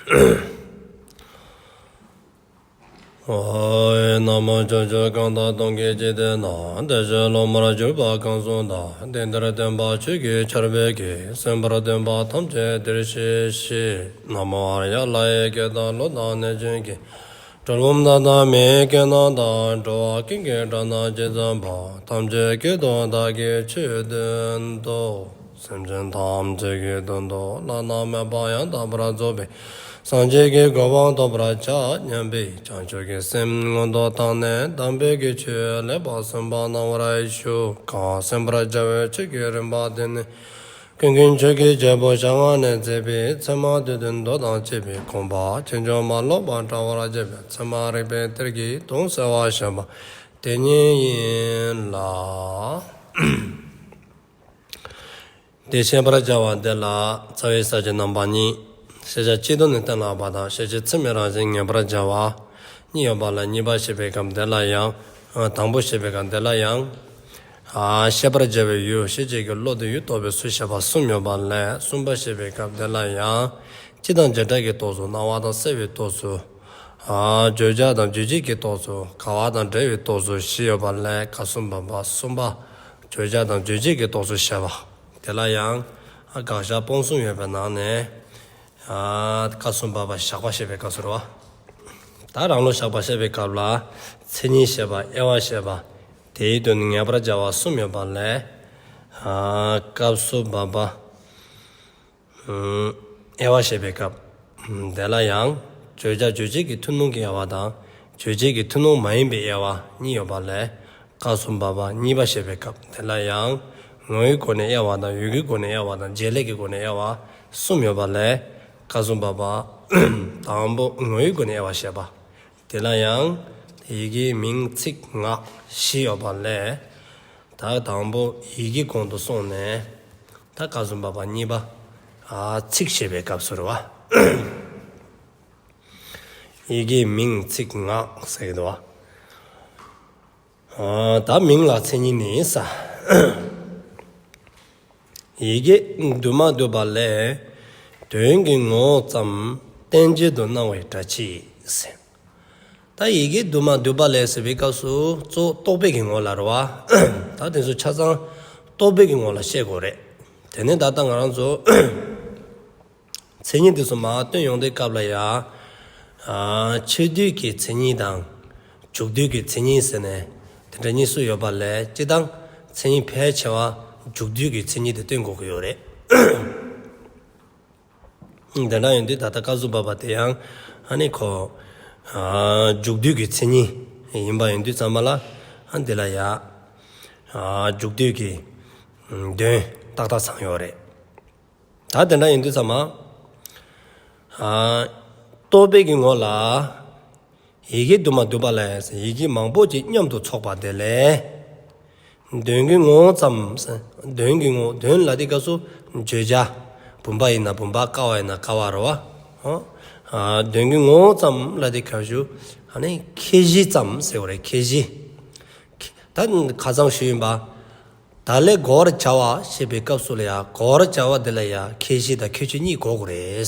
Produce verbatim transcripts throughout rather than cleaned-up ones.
ཨོ། ན་མོ། ཕྱོགས་བཅུ་གང་དག་སྟོང་གི་འཇིག་རྟེན་ན། བདེ་གཤེགས་སློབ་མར་གྱུར་པ་གང་སུ་དག། དེང་འདིར་སྟོན་པ་ཆོས་ཀྱི་ཆར་འབེབས་ཀྱིས། གསན་པར་འདོད་པ་ཐམས་ཅད་འདིར་གཤེགས་ཤིག། ན་མོ་ཨཱརྱ། ལྷ་ཡི་སྐད་དང་ཀླུ་དང་གནོད་སྦྱིན་གྱི། གྲུལ་བུམ་དག་དང་མི་ཡི་སྐད་རྣམས་དང་། འགྲོ་བ་ཀུན་གྱི་སྒྲ་རྣམས་ཇི་ཙམ་པ། ཐམས་ཅད་སྐད་དུ་བདག་གིས་ཆོས་བསྟན་ཏོ། སེམས་ཅན་ཐམས་ཅད་ཀྱི་དོན་དུ་བླ་ན་མེད་པ་ཡང་དག་པར་རྫོགས་པའི་སངས་རྒྱས་ཀྱི་གོ་འཕང་ཐོབ་པར་བྱ་སྙམ་པའི་བྱང་ཆུབ་ཀྱི་སེམས་མངོན་དུ་བཏང་ནས་དམ་པའི་གི་ཆོས་ལེགས་པར་གསན་པ་གནང་བར་ཞུ། གང་གསན་པར་བྱ་བའི་ཆོས་ཀྱི་རིམ་པ་དེ་ནི། ཀུན་མཁྱེན་ཆོས་ཀྱི་རྒྱལ་པོ་ཞལ་སྔ་ནས་མཛད་པའི་ཚད་མ་སྡེ་བདུན་མདོ་དང་བཅས་པའི་དགོངས་པ་ཕྱིན་ཅི་མ་ལོག་པར་འགྲེལ་བར་བྱེད་པའི་ཚད་མ་རིགས་པའི་གཏེར་གྱི་དོན་གསལ་བར་བཤད་པ་དེ་ཉིད་ཡིན་ལ། དེ་བཤད་པར་བྱ་བ་འདི་ལ་རྩ་བའི་ས་བཅད་རྣམ་པ་གཉིས། ཤེས་བྱ་སྤྱི་ལྡོག་ནས་གཏན་ལ་དབབ་པ་དང་། ཤེས་བྱེད་ཚད་མའི་རང་བཞིན་ངེས་པར་བྱ་བ་གཉིས་ཡོད་པ་ལ། གཉིས་པ་བཤད་པའི་སྐབས་འདི་ལ་ཡང་། དང་པོ་བཤད་པའི་སྐབས་འདི་ལ་ཡང་། ཨ། བཤད་པར་བྱ་བའི་ཡུལ། ཤེས་བྱེད་ཀྱི་བློ་དེ་ཡུལ་རྟོགས་པའི་ཚུལ་བཤད་པ་གསུམ་ཡོད་པ་ལས། གསུམ་པ་བཤད་པའི་སྐབས་འདི་ལ་ཡང་། སྤྱི་དང་བྱེ་བྲག་གི་རྟོགས་ཚུལ། སྣང་བ་དང་སེལ་བའི་རྟོགས་ཚུལ། ཨ། བརྗོད་བྱ་དང་རྗོད་བྱེད་ཀྱི་རྟོགས་ཚུལ། འགལ་བ་དང་འབྲེལ་བའི་རྟོགས་ཚུལ་བཞི་ཡོད་པ་ལས། སྐབས་སུ་བབ་པ་གསུམ་པ། བརྗོད་བྱ་དང་རྗོད་བྱེད་ཀྱི་རྟོགས་ཚུལ་བཤད་པ། དེ་ལ་ཡང་། ཨ། དགག་བཞག་སྤོང་གསུམ་ཡོད་པའི་ནང་ནས། ཨ། སྐབས་སུ་བབ་པ་བཞག་པ་བཤད་པའི་སྐབས་སུ་རེད་བ། ད་རང་ལུགས་བཞག་པ་བཤད་པའི་སྐབས་ལ། མཚན་ཉིད་བཤད་པ། དབྱེ་བ་བཤད་པ། དེའི་དོན་ངེས་པར་བྱ་བ་གསུམ་ཡོད་པ་ལས། ཨ། སྐབས་སུ་བབ་པ། ཨ། དབྱེ་བ་བཤད་པའི་སྐབས། ཨ། དེ་ལ་ཡང་། བརྗོད་བྱ་རྗོད་བྱེད་ཀྱི་ཐུན་མོང་གི་དབྱེ་བ་དང་། རྗོད་བྱེད་ཀྱི་ཐུན་མོང་མ་ཡིན་པའི་དབྱེ་བ་གཉིས་ཡོད་པ་ལས། སྐབས་སུ་བབ་པ་གཉིས་པ་བཤད་པའི་སྐབས་དེ་ལ་ཡང་། ངོ་བོའི་སྒོ་ནས་དབྱེ་བ་དང་། ཡུལ་གྱི་སྒོ་ནས་དབྱེ་བ་དང་། བྱེད་ལས་ཀྱི་སྒོ་ནས་དབྱེ་བ་གསུམ་ཡོད་པ་ལས། སྐབས་སུ་བབ་པ། དང་པོ་ངོ་བོའི་སྒོ་ནས་དབྱེ་བ་བཤད་པ། དེ་ལ་ཡང་། ཡི་གེ་མིང་ཚིག་ངག་བཞི་ཡོད་པ་ལས། ད་དང་པོ་ཡི་གེ་གོང་དུ་སོང་ནས། ད་སྐབས་སུ་བབ་པ་གཉིས་པ། ཨ། ཚིག་བཤད་པའི་སྐབས་སུ་རེད་བ། ཡི་གེ་མིང་ཚིག་ངག་ཟེར་གྱི་འདུག་བ། ཨ། ད་མིང་ལ་མཚན་ཉིད་ནི་ས། ཡི་གེ་བསྡུ་མ་བསྡུ་བ་ལས། དོན་གྱི་ངོ་བོ་ཙམ་རྟེན་བྱེད་དུ་སྣང་བའི་སྒྲ་ཕྱིས་ཟེར། ད་ཡི་གེ་བསྡུ་མ་བསྡུ་བ་ལས་ཟེར་བའི་སྐབས་སུ་གཙོ་བོ་རྟོག་པའི་གི་ངོ་ལ་རེད་བ། ད་དེ་ཚོ་ཆ་ཚང་རྟོག་པའི་གི་ངོ་ལ་བཤད་དགོས་རེད། དེ་ནས་ད་ལྟ་ང་རང་ཚོ། མཚན་ཉིད་དེ་ཚོ་མར་སྟོན་ཡོང་དུས་སྐབས་ལ་ཡ། ཨ། ཆེ་བསྡུས་ཀྱི་མཚན་ཉིད་དང་། མཇུག་བསྡུས་ཀྱི་མཚན་ཉིད་ཟེར་ནས་དེ་འདྲ་གཉིས་སུ་ཡོད་པ་ལས། སྤྱིར་བཏང་མཚན་ཉིད་ཕལ་ཆེ་བ་མཇུག་བསྡུས་ཀྱི་མཚན་ཉིད་དེ་སྟོན་དགོས་ཀྱི་ཡོད་རེད། དེ་འདྲ་ཡིན་དུས་ད་ལྟ་སྐབས་སུ་བབ་པ་དེ་ཡང་ཨ་ནི་ཁོ། ཨ། མཇུག་བསྡུས་ཀྱི་མཚན་ཉིད་ཡིན་པ་ཡིན་དུས་ཙམ་པ་ལ། ཨ། འདི་ལ་ཡ། ཨ། མཇུག་བསྡུས་ཀྱི་དོན་ཏག་ཏག་ཚང་ཡོད་རེད། ད་དེ་འདྲ་ཡིན་དུས་ཙམ་པ། ཨ། རྟོག་པའི་གི་ངོ་ལ། ཡི་གེ་བསྡུ་མ་བསྡུ་བ་ལས། ཡི་གེ་མང་པོ་ཅིག་མཉམ་དུ་ཚོགས་པ་དེ་ལས། དོན་གྱི་ངོ་བོ་ཙམ། དོན་གྱི་ངོ་། དོན་ལ་དེ་སྐབས་སུ་བརྗོད་བྱ། བུམ་པ་ཡིན་ན་བུམ་པ། ཀ་བ་ཡིན་ན་ཀ་བ་རེད་བ། ཨོ། ཨ། དོན་གྱི་ངོ་བོ་ཙམ་ལ་དེ་སྐབས་སུ། ཨ་ནི་ཁྱད་གཞི་ཙམ་ཟེར་བ་རེད། ཁྱད་གཞི། ད་ཁ་སང་ཞུས་ཡིན་པ། ད་ལས་གོ་བར་བྱ་བ་ཞེས་པའི་སྐབས་སུ་ལ་ཡ། གོ་བར་བྱ་བ་འདི་ལ་ཡ་ཁྱད་གཞི་དང་ཁྱད་ཆོས་གཉིས་གོ་དགོས་རེད།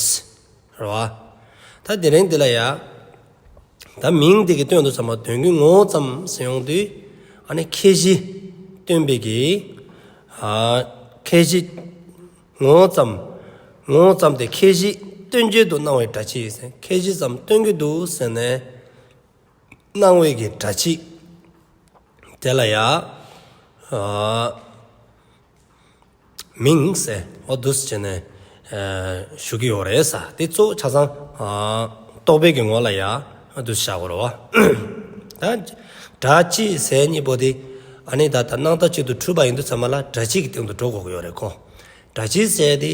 རེད་བ། ད་དེ་རིང་འདི་ལ་ཡ། ད་མིང་འདི་གི་སྟོན་དུས་ཙམ་པ་དོན་གྱི་ངོ་བོ་ཙམ་ཟེར་ཡོང་དུས། ཨ་ནི་ཁྱད་གཞི་སྟོན་པའི་གི། ཨ། ཁྱད་གཞི། ངོ་བོ་ཙམ། ངོ་བོ་ཙམ་དེ་ཁྱད་གཞི་སྟོན་བྱེད་དུ་སྣང་བའི་སྒྲ་ཕྱིས་ཟེར། ཁྱད་གཞི་ཙམ་སྟོན་གྱི་འདུག་ཟེར་ནས། སྣང་བའི་གི་སྒྲ་ཕྱིས། དེ་ལ་ཡ། ཨ། མིང་ཟེར། འོ་འདུག་སེ་བྱས་ནས། ཨ། ཞུ་གི་ཡོད་རེད་ས། དེ་གཙོ་བོ་ཆ་ཚང་། ཨ། རྟོག་པའི་གི་ངོ་ལ་ཡ། འདུག་སེ་བཞག་དགོས་རེད་བ། ད་སྒྲ་ཕྱིས་ཟེར་གཉིས་པོ་དེ། ཨ་ནི་ད་ལྟ་སྣང་བཏགས་གཅིག་ཏུ་འཁྲུལ་པ་ཡིན་དུས་ཙམ་པ་ལ་སྒྲ་ཕྱིས་ཀྱི་སྟེང་དུ་འགྲོ་དགོས་ཀྱི་ཡོད་རེད་ཁོ། སྒྲ་ཕྱིས་ཟེར་དེ།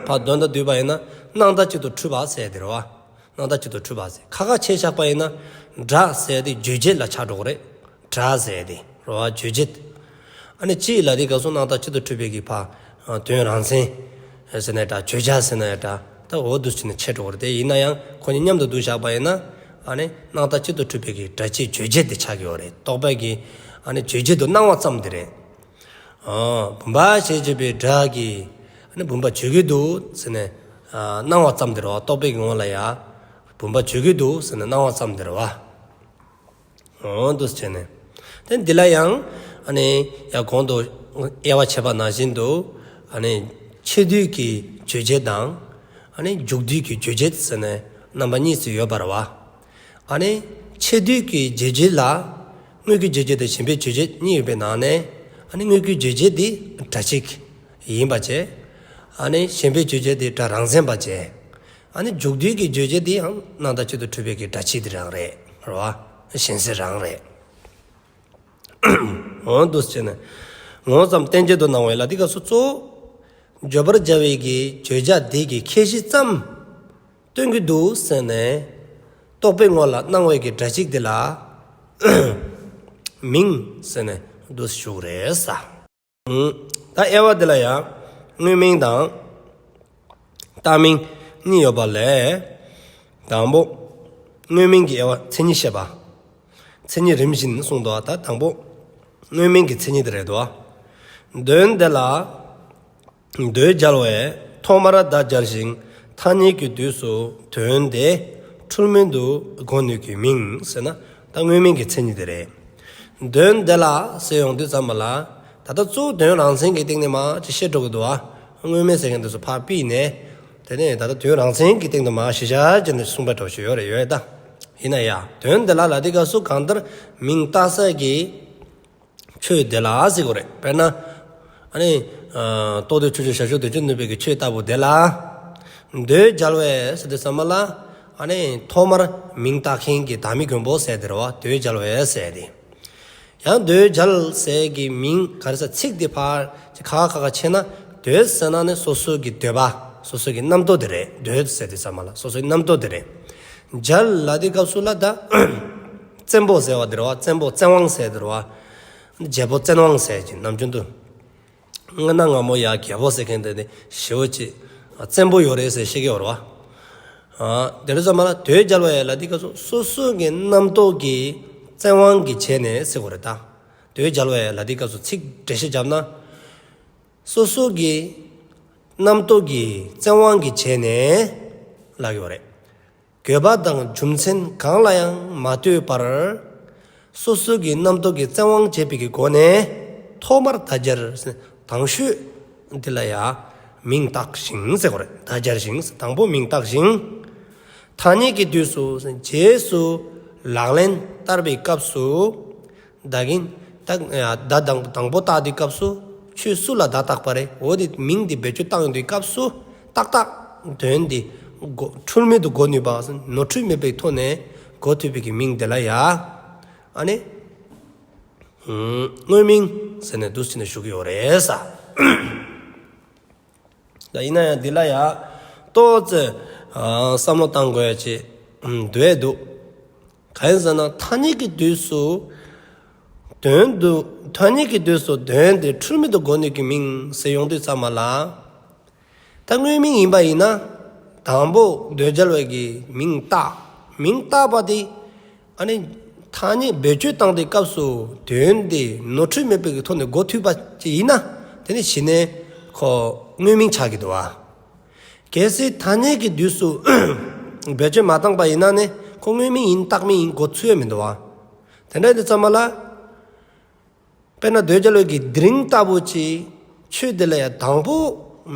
ཕར་དོན་དང་བསྡུས་པ་ཡིན་ན་སྣང་བཏགས་གཅིག་ཏུ་འཁྲུལ་པ་ཟེར་དེ་རེད་བ། སྣང་བཏགས་གཅིག་ཏུ་འཁྲུལ་པ་ཟེར། ཁ་ཁ་ཕྱེ་བཞག་པ་ཡིན་ན། སྒྲ་ཟེར་དེ་རྗོད་བྱེད་ལ་ཆགས་འགྲོ་གི་རེད། སྒྲ་ཟེར་དེ་རེད་བ། རྗོད་བྱེད། ཨ་ནི་ཕྱིས་ལ་དེ་སྐབས་སུ་སྣང་བཏགས་གཅིག་ཏུ་འཁྲུལ་པའི་གི་ཕར། ཨ། དོན་རང་མཚན་ཟེར་ནའི་འདྲ། བརྗོད་བྱ་ཟེར་ནའི་འདྲ། ད་འོ་འདུག་སེ་བྱས་ནས་ཕྱེ་འགྲོ་གི་རེད། དེ་ཡིན་ན་ཡང་ཁོ་གཉིས་མཉམ་དུ་བསྡུས་བཞག་པ་ཡིན་ན། ཨ་ནི་སྣང་བཏགས་གཅིག་ཏུ་འཁྲུལ་པའི་གི་སྒྲ་ཕྱིས་རྗོད་བྱེད་དེ་ཆགས་ཀྱི་ཡོད་རེད། རྟོག་པའི་གི། ཨ་ནི་རྗོད་བྱེད་དུ་སྣང་བ་ཙམ་དེ་རེད། ཨ། བུམ་པ་ཞེས་བརྗོད་པའི་སྒྲ་གིས། ཨ་ནི་བུམ་པ་བརྗོད་ཀྱི་འདུག་ཟེར་ནས། སྣང་བ་ཙམ་དེ་རེད་བ། རྟོག་པའི་ངོ་ལ་ཡ་བུམ་པ་བརྗོད་ཀྱི་འདུག་ཟེར་ནས་སྣང་བ་ཙམ་དེ་རེད་བ། འོ་འདུག་སེ་བྱས་ནས། དེ་འདི་ལ་ཡང་ཨ་ནི་ཡང་གོང་དུ་དབྱེ་བ་ཕྱེ་བ་ནང་བཞིན་དུ། ཨ་ནི་ཕྱི་དུས་ཀྱི་རྗོད་བྱེད་དང་། ཨ་ནི་མཇུག་དུས་ཀྱི་རྗོད་བྱེད་ཟེར་ནས་རྣམ་པ་གཉིས་སུ་ཡོད་པ་རེད་བ། ཨ་ནི་ཕྱི་དུས་ཀྱི་རྗོད་བྱེད་ལ། དངོས་ཀྱི་རྗོད་བྱེད་དང་གཞན་པའི་རྗོད་བྱེད་གཉིས་ཡོད་པའི་ནང་ནས། ཨ་ནི་དངོས་ཀྱི་རྗོད་བྱེད་དེ་སྒྲ་གཅིག་ཡིན་པ་བྱས། ཨ་ནི་གཞན་པའི་རྗོད་བྱེད་དེ་སྒྲ་རང་མཚན་པ་བྱས། ཨ་ནི་མཇུག་དུས་ཀྱི་རྗོད་བྱེད་དེ་ཡང་སྣང་བཏགས་གཅིག་ཏུ་གྲུབ་པའི་གི་སྒྲ་གཅིག་དེ་རང་རེད། རེད་བ། གཞན་སེལ་རང་རེད། འོ་འདུག་སེ་བྱས་ནས། ངོ་ཙམ་རྟེན་བྱེད་དུ་སྣང་བའི་ལ་དེ་སྐབས་སུ་གཙོ་བོ། བརྗོད་པར་བྱ་བའི་གི་བརྗོད་བྱ་དེ་གི་ཁྱད་གཞི་ཙམ་སྟོན་གྱི་འདུག་ཟེར་ནས། རྟོག་པའི་ངོ་ལ་སྣང་བའི་གི་སྒྲ་གཅིག་དེ་ལ་མིང་ཟེར་ནས་འདུག་སེ་ཞུ་གི་རེད་ས། ད་དབྱེ་བ་འདི་ལ་ཡང་དངོས་མིང་དང་བཏགས་མིང་གཉིས་ཡོད་པ་ལས། དང་པོ། དངོས་མིང་གི་དབྱེ་བ་མཚན་ཉིད་བཤད་པ། མཚན་ཉིད་རིམ་བཞིན་གསུངས་འདུག་ད་དང་པོ། དངོས་མིང་གི་མཚན་ཉིད་དེ་རེད་འདུག་དོན་དེ་ལ། འདོད་སྦྱར་བས་ཐོག་མར་བརྡ་སྦྱར་ཞིང་། ཐ་སྙད་ཀྱི་དུས་སུ་དོན་དེ་འཁྲུལ་མེད་དུ་གོ་ནུས་ཀྱི་མིང་ཟེར་ན། ད་དངོས་མིང་གི་མཚན་ཉིད་དེ་རེད། དོན་དེ་ལ་ཟེར་ཡོང་དུས་ཙམ་པ་ལ། ད་ལྟ་གཙོ་བོ་དོན་རང་མཚན་གྱི་སྟེང་ནས་མར་ཅིག་བཤད་འགྲོ་གི་འདུག་ཨ། དངོས་མིང་ཟེར་མཁན་དེ་ཚོ་ཕར་ཕུད་ནས། དེ་ནས་ད་ལྟ་དོན་རང་མཚན་གྱི་སྟེང་དུ་མར་གཞི་བཞག་བྱས་ནས་གསུངས་པ་འདྲ་ཞིག་ཡོད་རེད། ཡོད་ད། ཡིན་ན་ཡང་དོན་དེ་ལ་ལ་དེ་སྐབས་སུ་གང་ལྟར་མིང་བཏགས་ས་གི་ཆོས་དེ་ལ་ཟེར་དགོས་རེད། དཔེར་ན། ཨ་ནི། ཨ། རྟོག་བདེ་ཆོས་སྤྱོད་བྱ་སྤྱོད་དོན་སྤྱོད་ནུས་པའི་གི་ཆོས་ལྟ་བུ་དེ་ལ། འདོད་སྦྱར་བས་ཟེར་དུས་ཙམ་པ་ལ། ཨ་ནི་ཐོག་མར་མིང་བཏགས་མཁན་གྱི་བདག་མེད་མགོན་པོ་ཟེར་དེ་རེད་བ། འདོད་སྦྱར་བས་ཟེར་དེ། ཡང་འདོད་སྦྱར་ཟེར་གྱི་མིང་ག་རེ་ཟེར། ཚིག་དེ་ཕར་ཁ་ཁ་ཁ་ཕྱེ་ན། འདོད་ཟེར་ན་ནི་སོ་སོ་གི་འདོད་པ། སོ་སོ་གི་རྣམ་རྟོག་དེ་རེད། འདོད་ཟེར་དུས་ཙམ་པ་ལ་སོ་སོའི་རྣམ་རྟོག་དེ་རེད། སྦྱར་ལ་དེ་སྐབས་སུ་ལ་ད། བཙན་པོ་ཟེར་བ་དེ་རེད་བ། བཙན་པོ་བཙན་དབང་ཟེར་དེ་རེད་བ། རྒྱལ་པོ་བཙན་དབང་ཟེར་གྱི་ནམ་རྒྱུན་དུ། སྔ་ན་སྔ་མོ་ཡ་རྒྱལ་པོ་ཟེར་མཁན་དེ་ནི་ཞེ་པོ་ཅིག་བཙན་པོ་ཡོད་རེད་ཟེར་བཤད་ཀྱི་ཡོད་རེད་བ། ཨ། དེ་རེད་ཙམ་པ་ལ་འདོད་སྦྱར་བས་ལ་དེ་སྐབས་སུ་སོ་སོ་གི་རྣམ་རྟོག་གི་བཙན་དབང་གིས་བྱས་ནས་ཟེར་དགོས་རེད་ད། འདོད་སྦྱར་བས་ལ་དེ་སྐབས་སུ་ཚིག་འགྲེལ་བཤད་བརྒྱབ་ན། སོ་སོ་གི་རྣམ་རྟོག་གི་བཙན་དབང་གིས་བྱས་ནས་ལབ་ཡོད་རེད། དགོས་པ་དང་རྒྱུ་མཚན་གང་ལ་ཡང་མ་ལྟོས་པར། སོ་སོ་གི་རྣམ་རྟོག་གི་བཙན་དབང་བྱས་པའི་གི་སྒོ་ནས་ཐོག་མར་བརྡ་སྦྱར། དང་ཤོས་འདི་ལ་ཡང་མིང་བཏགས་ཤིང་ཟེར་དགོས་རེད། བརྡ་སྦྱར་ཞིང་། དང་པོ་མིང་བཏགས་ཤིང་། ཐ་སྙད་ཀྱི་དུས་སུ། རྗེས་སུ་ལག་ལེན་བསྟར་བའི་སྐབས་སུ། བདག་གིས་བཏགས། བརྡ་དང་དང་པོ་བཏགས་དུས་སྐབས་སུ་ཁྱོད་སུ་ལ་བརྡ་བཏགས་པ་རེད། འོ་དེ་མིང་དེ་བེད་སྤྱོད་བཏང་དུས་སྐབས་སུ་ཏག་ཏག་དོན་དེ་གོ། འཁྲུལ་མེད་དུ་གོ་ནུས་པ། ནོར་འཁྲུལ་མེད་པའི་ཐོག་ནས་གོ་ཐུབ་པའི་གི་མིང་དེ་ལ་ཡ། ཨ་ནི། ཨུམ། དངོས་མིང་ཟེར་ནས་འདུག་སེ་ནས་ཞུ་གི་ཡོད་རེད་ས། ད་ཡིན་ན་ཡང་འདི་ལ་ཡ་ཏོག་ཙེ། ཨ། བསམ་བློ་བཏང་དགོས་ཡ་ཅིག་ཨུམ། འདུག་འདུག་གང་ཡིན་ཟེར་ན་ཐ་སྙད་ཀྱི་དུས་སུ་དོན་དུ། ཐ་སྙད་ཀྱི་དུས་སུ་དོན་དེ་འཁྲུལ་མེད་དུ་གོ་ནུས་ཀྱི་མིང་ཟེར་ཡོང་དུས་ཙམ་པ་ལ། ད་དངོས་མིང་ཡིན་པ་ཡིན་ན། དང་པོ་འདོད་སྦྱར་བས་ཀྱི་མིང་བཏགས། མིང་བཏགས་པ་དེ། ཨ་ནི་ཐ་སྙད་བེད་སྤྱོད་བཏང་དུས་སྐབས་སུ་དོན་དེ་ནོར་འཁྲུལ་མེད་པའི་གི་ཐོག་ནས་གོ་ཐུབ་པ་ཅིག་ཡིན་ན། དེ་ནི་གཞི་ནས་ཁོ་དངོས་མིང་ཆགས་ཀྱི་འདུག་བ། གལ་སྲིད་ཐ་སྙད་ཀྱི་དུས་སུ་བེད་སྤྱོད་མ་བཏང་པ་ཡིན་ན་ནི་ཁོ་དངོས་མིང་ཡིན་བཏགས་མིང་ཡིན་གོ་ཚུལ་ཡང་མི་འདུག་བ། དེ་འདྲ་དུས་ཙམ་པ་ལ། དཔེར་ན་འདོད་སྦྱར་བས་ཀྱི་དེ་རིང་ལྟ་བུ་ཅིག་ཆོས་དེ་ལ་ཡང་དང་པོ་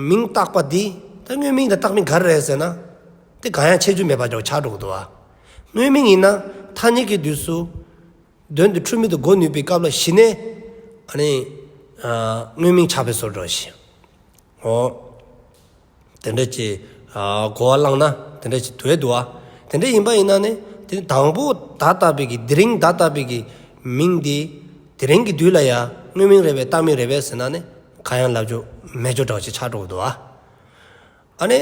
མིང་བཏགས་པ་འདི་ད་དངོས་མིང་དང་བཏགས་མིང་ག་རེ་རེད་ཟེར་ན། དེ་གང་ཡང་ཁྱད་ཆོས་མེད་པ་འདྲ་བོ་ཆགས་འགྲོ་གི་འདུག་བ། དངོས་མིང་ཡིན་ན་ཐ་སྙད་ཀྱི་དུས་སུ་དོན་དེ་འཁྲུལ་མེད་དུ་གོ་ནུས་པའི་སྐབས་ལ་གཞི་ནས། ཨ་ནི། ཨ། དངོས་མིང་ཆགས་པའི་བཟོ་འདྲ་ཞིག་འོ། དེ་འདྲ་ཅིག་ཨ། གོ་བ་བླངས་ན་དེ་འདྲ་ཅིག་འདུག་འདུག་བ། དེ་འདྲ་ཡིན་པ་ཡིན་ན་ནི་དེ་ནི་དང་པོ་བརྡ་བཏགས་པའི་གི་དེ་རིང་བརྡ་བཏགས་པའི་གི་མིང་འདི་དེ་རིང་གི་དུས་ལ་ཡ་དངོས་མིང་རེད་པས་བཏགས་མིང་རེད་པས་ཟེར་ན་ནི་གང་ཡང་ལབ་རྒྱུ་མེད་རྒྱུ་འདྲ་བོ་ཅིག་ཆགས་འགྲོ་གི་འདུག་བ། ཨ་ནི་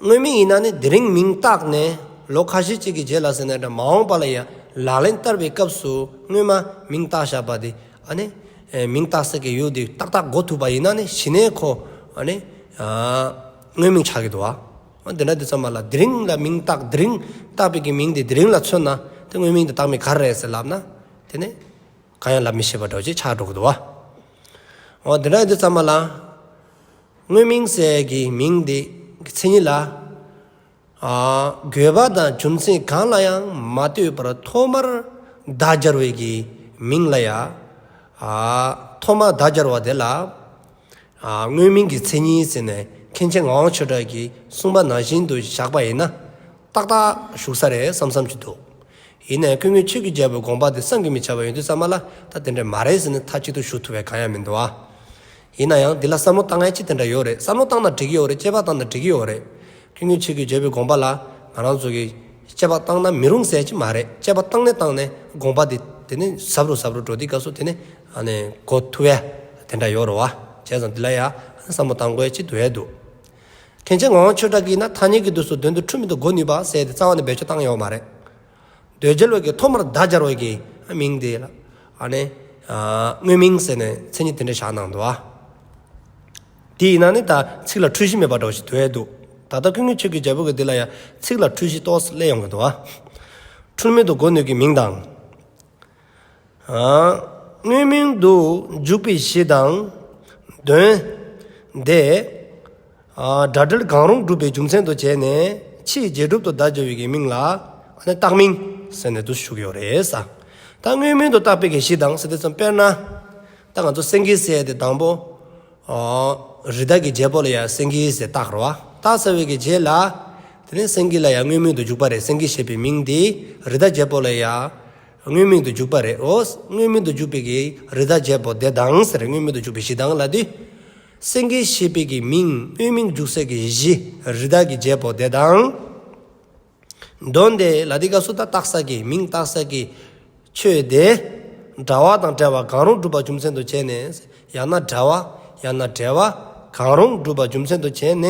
དངོས་མིང་ཡིན་ན་ནི་དེ་རིང་མིང་བཏགས་ནས་ལོ་ཁ་ཤས་ཅིག་གི་རྗེས་ལ་ཟེར་ན་འདྲ་མ་འོངས་པ་ལ་ཡ་ལག་ལེན་བསྟར་བའི་སྐབས་སུ་སྔོན་མ་མིང་བཏགས་བཞག་པ་དེ། ཨ་ནི། ཨེ། མིང་བཏགས་ས་གི་ཡུལ་དེ་ཏག་ཏག་གོ་ཐུབ་པ་ཡིན་ན་ནི་གཞི་ནས་ཁོ། ཨ་ནི། ཨ། དངོས་མིང་ཆགས་ཀྱི་འདུག་བ། འོ་དེ་འདྲ་དུས་ཙམ་པ་ལ་དེ་རིང་ལ་མིང་བཏགས། དེ་རིང་བཏགས་པའི་གི་མིང་དེ་དེ་རིང་ལ་མཚོན་ན་དེ་དངོས་མིང་དེ་བཏགས་མིང་ག་རེ་རེད་ཟེར་ལབ་ན། དེ་ནི་གང་ཡང་ལབ་མི་ཤེས་པ་འདྲ་བོ་ཅིག་ཆགས་འགྲོ་གི་འདུག་བ། འོ་དེ་འདྲ་དུས་ཙམ་པ་ལ། དངོས་མིང་ཟེར་གྱི་མིང་དེ་གི་མཚན་ཉིད་ལ་ ཨ། དགོས་པ་དང་རྒྱུ་མཚན་གང་ལ་ཡང་མ་ལྟོས་པར་ཐོག་མར་བརྡ་སྦྱར་བའི་གི་མིང་ལ་ཡ། ཨ། ཐོག་མར་བརྡ་སྦྱར་བ་དེ་ལ། ཨ། དངོས་མིང་གི་མཚན་ཉིད་ཟེར་ནས་མཁན་ཆེན་ངག་དབང་ཆོས་གྲགས་ཀྱིས་གསུངས་པ་ནང་བཞིན་དུ་བཞག་པ་ཡིན་ན་ཏག་ཏག་ཞུགས་ས་རེད་བསམ་བསམ་གྱི་འདུག་ཡིན་ནའི་ཀུན་མཁྱེན་ཆོས་ཀྱི་རྒྱལ་པོའི་དགོངས་པ་དེ་བསམ་གྱིས་མི་ཁྱབ་པ་ཡོང་དུས་ཙམ་པ་ལ་ད་དེ་འདྲ་མ་རེད་ཟེར་ནས་མཐའ་གཅིག་ཏུ་ཞུ་ཐུབ་པའི་གང་ཡང་མི་འདུག་ཨ། ཡིན་ན་ཡང་འདི་ལ་བསམ་བློ་བཏང་ཡ་ཅིག་དེ་འདྲ་ཡོད་རེད། བསམ་བློ་བཏང་ན་འགྲིག་གི་ཡོད་རེད། དཔྱད་པ་བཏང་ན་འགྲིག་གི་ཡོད་རེད། ཀུན་མཁྱེན་ཆོས་ཀྱི་རྒྱལ་པོའི་དགོངས་པ་ལ་ང་རང་ཚོ་གིས་དཔྱད་པ་བཏང་ན་མི་རུང་ཟེར་ཅིག་མ་རེད། དཔྱད་པ་བཏང་ནས་བཏང་ནས་དགོངས་པ་དེ་དེ་ནས་ཟབ་རུ་ཟབ་རུ་འགྲོ་དུས་སྐབས་སུ་དེ་ནས་ཨ་ནས་གོ་ཐུབ་ཡ་དེ་འདྲ་ཡོད་རེད་བ། བྱས་ཙང་འདི་ལ་ཡ་བསམ་བློ་བཏང་དགོས་ཡ་ཅིག་འདུག་ཡ་འདུག་མཁན་ཆེན་ངག་དབང་ཆོས་གྲགས་ཀྱིས་ན་ཐ་སྙད་ཀྱི་དུས་སུ་དོན་དུ་འཁྲུལ་མེད་དུ་གོ་ནུས་པ་ཟེར་ཏེ་རྩ་བ་ནས་བེད་སྤྱོད་བཏང་ཡོད་མ་རེད། འདོད་རྒྱལ་བའི་གི་ཐོག་མར་བརྡ་སྦྱར་བའི་གི་མིང་དེ་ལ་ཨ་ནི་ཨ་དངོས་མིང་ཟེར་ནས་མཚན་ཉིད་དེ་འདྲ་བཞག་གནང་འདུག་ཨ། དེ་ཡིན་ན་ནི་ད་ཚིག་ལ་འཁྲུལ་གཞི་མེད་པ་འདྲ་བོ་ཞིག་འདུག་ཡ་འདུག་ད་ལྟ་ཀུན་མཁྱེན་ཆོས་ཀྱི་རྒྱལ་པོ་གི་འདི་ལ་ཡ་ཚིག་ལ་འཁྲུལ་གཞི་ཏོག་ཙམ་སླེབས་ཡོང་གི་འདུག་ཨ། འཁྲུལ་མེད་དུ་གོ་ནུས་ཀྱི་མིང་དང་། ཨ། དངོས་མིང་དུ་འཇུག་པའི་གཞི་དང་། དོན་དེ། ཨ། སྒྲ་འབྲེལ་གང་རུང་སྒྲུབ་པའི་རྒྱུ་མཚན་དུ་བྱས་ནས་ཕྱིའི་རྗེས་སྒྲུབ་ཏུ་བརྡ་སྦྱར་བའི་གི་མིང་ལ་ཨ་ནི་བཏགས་མིང་ཟེར་ནས་འདུ་ཞུ་གི་ཡོད་རེད་ས། ད་དངོས་མིང་དུ་བཏགས་པའི་གི་གཞི་དང་ཟེར་དུས་ཙམ་དཔེར་ན། ད་ང་ཚོ་སེང་གེ་ཟེར་དེ་དང་པོ། ཨོ། རི་དྭགས་ཀྱི་རྒྱལ་པོ་ལ་ཡང་སེང་གེ་ཟེར་བཏགས་རེད་བ། བཏགས་ཚར་བའི་གི་རྗེས་ལ། དེ་ནས་སེང་གེ་ལ་ཡང་དངོས་མིང་དུ་འཇུག་པ་རེད། སེང་གེ་ཞེས་པའི་མིང་དེ་རི་དྭགས་རྒྱལ་པོ་ལ་ཡང་དངོས་མིང་དུ་འཇུག་པ་རེད། ཨོ། དངོས་མིང་དུ་འཇུག་པའི་གི་རི་དྭགས་རྒྱལ་པོ་དེ་དང་ཟེར། དངོས་མིང་དུ་འཇུག་པའི་གཞི་དང་ལབ་དུས། སེང་གེ་ཞེས་པའི་གི་མིང་དངོས་མིང་འཇུག་སའི་གི་གཞི་རི་དྭགས་ཀྱི་རྒྱལ་པོ་དེ་དང་། དོན་དེ་ལ་དེ་སྐབས་སུ་ད་བཏགས་ས་གི་མིང་བཏགས་ས་གི་ཆོས་དེ། འདྲ་བ་དང་བྲལ་བ་གང་རུང་སྒྲུབ་པ་རྒྱུ་མཚན་དུ་བྱས་ནས། ཡང་ན་འདྲ་བ། ཡང་ན་བྲལ་བ་གང་རུང་སྒྲུབ་པ་རྒྱུ་མཚན་དུ་བྱས་ནས།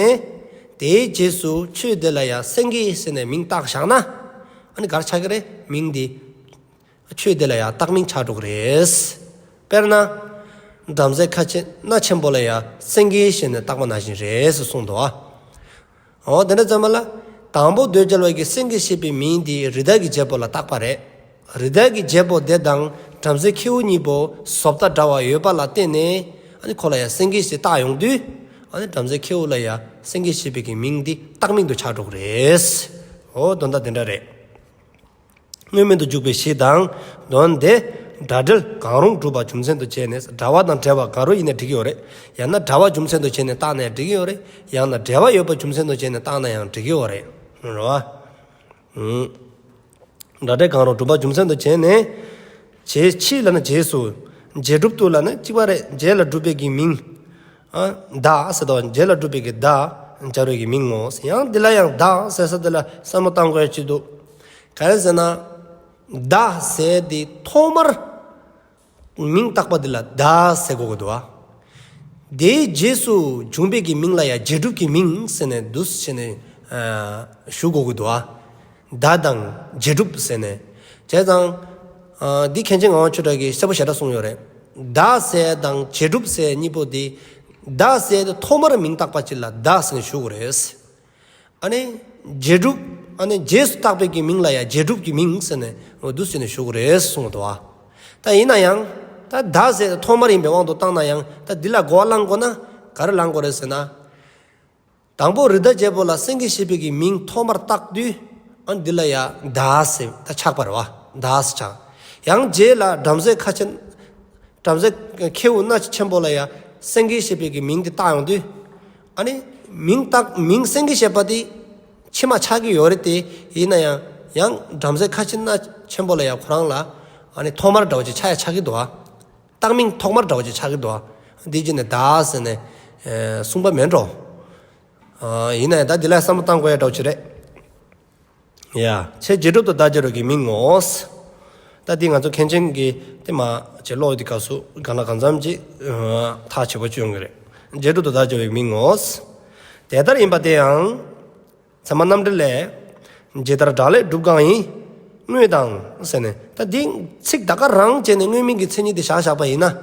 དེའི་རྗེས་སུ་ཆོས་དེ་ལ་ཡང་སེང་གེ་ཟེར་ནས་མིང་བཏགས་བཞག་ན། ཨ་ནི་ག་རེ་ཆགས་ཀྱི་རེད། མིང་འདི། ཆོས་དེ་ལ་ཡང་བཏགས་མིང་ཆགས་འགྲོ་གི་རེད། དཔེར་ན། བྲམ་ཟེ་ཁ་ཆེ་སྣ་ཆེན་པོ་ལ་ཡང་སེང་གེ་ཞེས་ནས་བཏགས་པ་ནང་བཞིན་རེད་ཟེར་གསུངས་འདུག་ཨ། འོ་དེ་འདྲ་ཙམ་པ་ལ། དང་པོ་འདོད་རྒྱལ་བ་གིས་སེང་གེ་ཞེས་པའི་མིང་འདི་རི་དྭགས་ཀྱི་རྒྱལ་པོ་ལ་བཏགས་པ་རེད། རི་དྭགས་ཀྱི་རྒྱལ་པོ་དེ་དང་བྲམ་ཟེ་ཁྱེའུ་གཉིས་པོ་བཟོ་ལྟ་འདྲ་བ་ཡོད་པ་ལ་བརྟེན་ནས། ཨ་ནི་ཁོ་ལ་ཡང་སེང་གེ་ཞེས་བཏགས་ཡོང་དུས། ཨ་ནི་བྲམ་ཟེ་ཁྱེའུ་ལ་ཡང་སེང་གེ་ཞེས་པའི་གི་མིང་འདི་བཏགས་མིང་དུ་ཆགས་འགྲོ་གི་རེད། འོ་དོན་དག་དེ་འདྲ་རེད། དངོས་མིང་དུ་འཇུག་པའི་གཞི་དང་། དོན་དེ། སྒྲ་འབྲེལ་གང་རུང་སྒྲུབ་པ་རྒྱུ་མཚན་དུ་བྱས་ནས། འདྲ་བ་དང་བྲལ་བ་གང་རུང་ཡིན་ན་འགྲིག་གི་ཡོད་རེད། ཡང་ན་འདྲ་བ་རྒྱུ་མཚན་དུ་བྱས་ནས་བཏགས་ན་ཡང་འགྲིག་གི་ཡོད་རེད། ཡང་ན་འབྲེལ་བ་ཡོད་པ་རྒྱུ་མཚན་དུ་བྱས་ནས་བཏགས་ན་ཡང་འགྲིག་གི་ཡོད་རེད། རེད་བ། ཨུམ། སྒྲ་འབྲེལ་གང་རུང་སྒྲུབ་པ་རྒྱུ་མཚན་དུ་བྱས་ནས། རྗེས་ཕྱིས་ལབ་ན་རྗེས་སུ། རྗེས་སྒྲུབ་ཏུ་ལབ་ན་གཅིག་པ་རེད། རྗེས་ལ་སྒྲུབ་པའི་གི་མིང་། ཨ། བརྡ་ཟེར་དང་རྗེས་ལ་སྒྲུབ་པའི་གི་བརྡ། སྦྱར་བའི་གི་མིང་ངོ་། ཡང་འདི་ལ་ཡང་བརྡ་ཟེར་ས་དེ་ལ་བསམ་བློ་བཏང་དགོས་ཡ་ཅིག་འདུག་ག་རེ་ཟེར་ན། བརྡ་ཟེར་དེ་ཐོག་མར་མིང་བཏགས་པ་འདི་ལ་བརྡ་ཟེར་དགོས་ཀྱི་འདུག་ཨ། དེའི་རྗེས་སུ་འབྱུང་བའི་གི་མིང་ལ་ཡང་རྗེས་སྒྲུབ་ཀྱི་མིང་ཟེར་ནས་འདུག་ཟེར་ནས་ཞུ་དགོས་ཀྱི་འདུག་ཨ། བརྡ་དང་རྗེས་སྒྲུབ་ཟེར་ནས། བྱས་ཙང་། འདི་མཁན་ཆེན་ངག་དབང་ཆོས་གྲགས་ཀྱིས་གསལ་པོ་ཞེ་དྲག་གསུངས་ཡོད་རེད། བརྡ་ཟེར་དང་རྗེས་སྒྲུབ་ཟེར་གཉིས་པོ་འདི། བརྡ་ཟེར་དེ་ཐོག་མར་མིང་བཏགས་པ་ཅིག་ལ་བརྡ་ཟེར་ནས་ཞུ་དགོས་རེད། ཨ་ནི། རྗེས་སྒྲུབ། ཨ་ནི་རྗེས་སུ་བཏགས་པའི་གི་མིང་ལ་ཡང་རྗེས་སྒྲུབ་ཀྱི་མིང་ཟེར་ནས་འོ་འདུག་ཟེར་ནས་ཞུ་དགོས་རེད་གསུངས་འདུག་ཨ། ད་ཡིན་ན་ཡང་། ད་བརྡ་ཟེར་དེ་ཐོག་མར་ཡིན་པའི་དབང་དུ་བཏང་ན་ཡང་ད་འདི་ལ་གོ་བ་བླང་དགོས་ན་ག་རེ་བླང་དགོས་རེད་ཟེར་ན། དང་པོ་རི་དྭགས་རྒྱལ་པོ་ལ་སེང་གེ་ཞེས་པའི་གི་མིང་ཐོག་མར་བཏགས་དུས། ཨ་འདི་ལ་ཡ་བརྡ་ཟེར་ད་ཆགས་པ་རེད་བ། བརྡ་ཟེར་ཆགས། ཡང་རྗེས་ལ་བྲམ་ཟེ་ཁ་ཆེན། བྲམ་ཟེ་ཁྱེའུ་སྣ་ཆེན་པོ་ལ་ཡ་སེང་གེ་ཞེས་པའི་གི་མིང་དེ་བཏགས་ཡོང་དུས། ཨ་ནི་མིང་བཏགས་མིང་སེང་གེ་ཞེས་པ་དེ་ཕྱི་མ་ཆགས་ཀྱི་ཡོད་རེད་དེ། ཡིན་ན་ཡང་ཡང་བྲམ་ཟེ་ཁ་ཆེན་སྣ་ཆེན་པོ་ལ་ཡ་ཁོ་རང་ལ་ཨ་ནི་ཐོག་མར་འདྲ་བོ་ཅིག་ཆགས་ཡ་ཆགས་ཀྱི་འདུག་ཨ། བཏགས་མིང་ཐོག་མར་འདྲ་བོ་ཅིག་ཆགས་ཀྱི་འདུག་ཨ། འདི་བྱས་ནས་བརྡ་ཟེར་ནས་གསུངས་པ་མེད་འགྲོ། ཡིན་ན་ཡང་ད་འདི་ལ་བསམ་བློ་བཏང་དགོས་ཡ་འདྲ་བོ་ཅིག་རེད། ཡ། ཆེས་རྗེས་སྒྲུབ་ཏུ་བརྡ་སྦྱར་བའི་གི་མིང་ངོ་། ད་འདི་ང་ཚོ་མཁན་ཆེན་གྱི་དེ་མ་བྱེད་ཀློག་དེ་སྐབས་སུ་གང་ལ་གང་འཚམ་ཅིག་ཐག་ཆོད་པོ་བྱུང་གི་རེད། རྗེས་སྒྲུབ་ཏུ་བརྡ་སྦྱར་བའི་མིང་ངོ་། དེ་ལྟར་ཡིན་པ་དེ་ཡང་། ཚད་མ་རྣམ་འགྲེལ་ལས། ཇི་ལྟར་སྒྲ་ལས་སྒྲུབ་གང་ཡིན། དངོས་དང་ཟེར་ནས་ད་འདི་ཚིག་ད་ག་རང་བྱས་ནས་དངོས་མིང་གི་མཚན་ཉིད་དེ་བཞག་བཞག་པ་ཡིན་ན།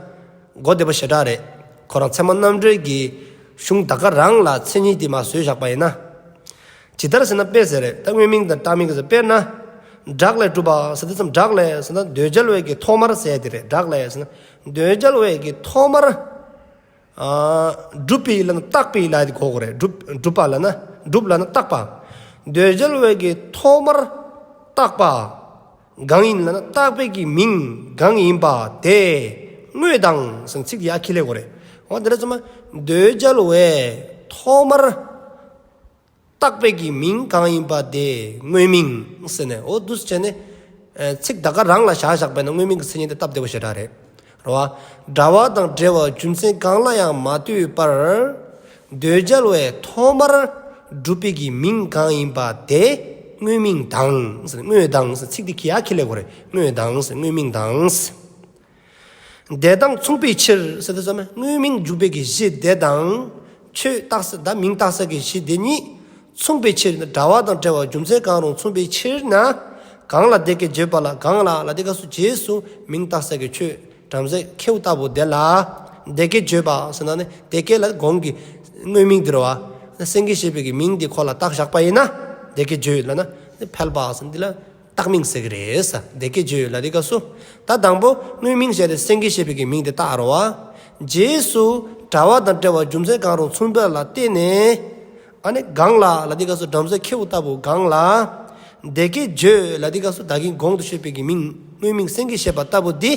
གོ་བདེ་པོ་ཞེ་དྲག་རེད། ཁོ་རང་ཚད་མ་རྣམ་འགྲེལ་གྱི་གཞུང་ད་ག་རང་ལ་མཚན་ཉིད་དེ་མ་བཟོས་བཞག་པ་ཡིན་ན། ཇི་ལྟར་ཟེར་ན་དཔེ་ཟེར་རེད། ད་དངོས་མིང་དང་བཏགས་མིང་གི་ཟེར་དཔེར་ན། བྲག་ལས་གྲུབ་པ་ཟེར་དུས་ཙམ་བྲག་ལས་ཟེར་ན་འདོད་རྒྱལ་བའི་གི་ཐོག་མར་ཟེར་དེ་རེད། བྲག་ལས་ཟེར་ན་འདོད་རྒྱལ་བའི་གི་ཐོག་མར། ཨ། སྒྲུབ་པའི་ལབ་ན་བཏགས་པའི་ལབ་དེ་གོ་དགོས་རེད། སྒྲུབ་སྒྲུབ་པ་ལབ་ན་སྒྲུབ་ལབ་ན་བཏགས་པ། འདོད་རྒྱལ་བའི་གི་ཐོག་མར་བཏགས་པ་གང་ཡིན་ལབ་ན། བཏགས་པའི་གི་མིང་གང་ཡིན་པ་དེ་དངོས་དང་ཟེར་ཚིག་དེ་ཡར་ཁྱེར་ལེ་དགོས་རེད། འོ་དེ་འདྲ་ཚང་མ་འདོད་རྒྱལ་བའི་ཐོག་མར་བཏགས་པའི་གི་མིང་གང་ཡིན་པ་དེ་དངོས་མིང་ཟེར་ནས། འོ་འདུག་སེ་བྱས་ནས་ཚིག་ད་ག་རང་ལ་བཞག་བཞག་པས་ན་དངོས་མིང་གི་མཚན་ཉིད་དེ་སྟབས་བདེ་པོ་ཞེ་དྲག་རེད། རེད་བ། འདྲ་བ་དང་འབྲེལ་བ་རྒྱུ་མཚན་གང་ལ་ཡང་མ་ལྟོས་པར། འདོད་རྒྱལ་བའི་ཐོག་མར་གྲུབ་པའི་གི་མིང་གང་ཡིན་པ་དེ་དངོས་མིང་དང་། དངོས་དང་ཚིག་དེ་ཁྱེར་ཡར་ཁྱེར་ལེ་དགོས་རེད། དངོས་དང་དངོས་མིང་དང་། དེ་དང་མཚུངས་པའི་ཕྱིར་ཟེར་དུས་ཙམ་དངོས་མིང་འཇུག་པའི་གི་གཞི་དེ་དང་ཆོས་བཏགས་ས་ད་མིང་བཏགས་ས་གི་གཞི་དེ་གཉིས་མཚུངས་པའི་ཕྱིར། འདྲ་བ་དང་འབྲེལ་བ་རྒྱུ་མཚན་གང་རུང་མཚུངས་པའི་ཕྱིར་ན། གང་ལ་དེ་སྐད་བརྗོད་པ་ལ། གང་ལ་ལ་དེ་སྐབས་སུ་རྗེས་སུ་མིང་བཏགས་ས་གི་ཆོས་བྲམ་ཟེ་ཁྱེའུ་ལྟ་བུ་དེ་ལ་དེ་སྐད་བརྗོད་པ་ཟེར་ན་ནི། དེ་སྐད་ལ་གོང་གི་དངོས་མིང་དེ་རེད་བ། སེང་གེ་ཞེས་པའི་གི་མིང་དེ་ཁོ་ལ་བཏགས་བཞག་པ་ཡིན་ན། དེ་སྐད་བརྗོད་ལབ་ན་ནི་ཕལ་པ་ཟེར་འདི་ལ་བཏགས་མིང་ཟེར་གི་རེད་ས། དེ་སྐད་བརྗོད་ལབ་དེ་སྐབས་སུ། ད་དང་པོ་དངོས་མིང་བྱས་ཏེ་སེང་གེ་ཞེས་པའི་གི་མིང་དེ་བཏགས་རེད་བ། རྗེས་སུ་འདྲ་བ་དང་འབྲེལ་བ་རྒྱུ་མཚན་གང་རུང་མཚུངས་པ་ལ་བརྟེན་ནས། ཨ་ནི་གང་ལ་ལབ་དེ་སྐབས་སུ་བྲམ་ཟེ་ཁྱེའུ་ལྟ་བུ་གང་ལ། དེ་སྐད་བརྗོད་ལབ་དེ་སྐབས་སུ་ད་གིན་གོང་དུ་བཤད་པའི་གི་མིང་དངོས་མིང་སེང་གེ་ཞེས་པ་ལྟ་བུ་འདི་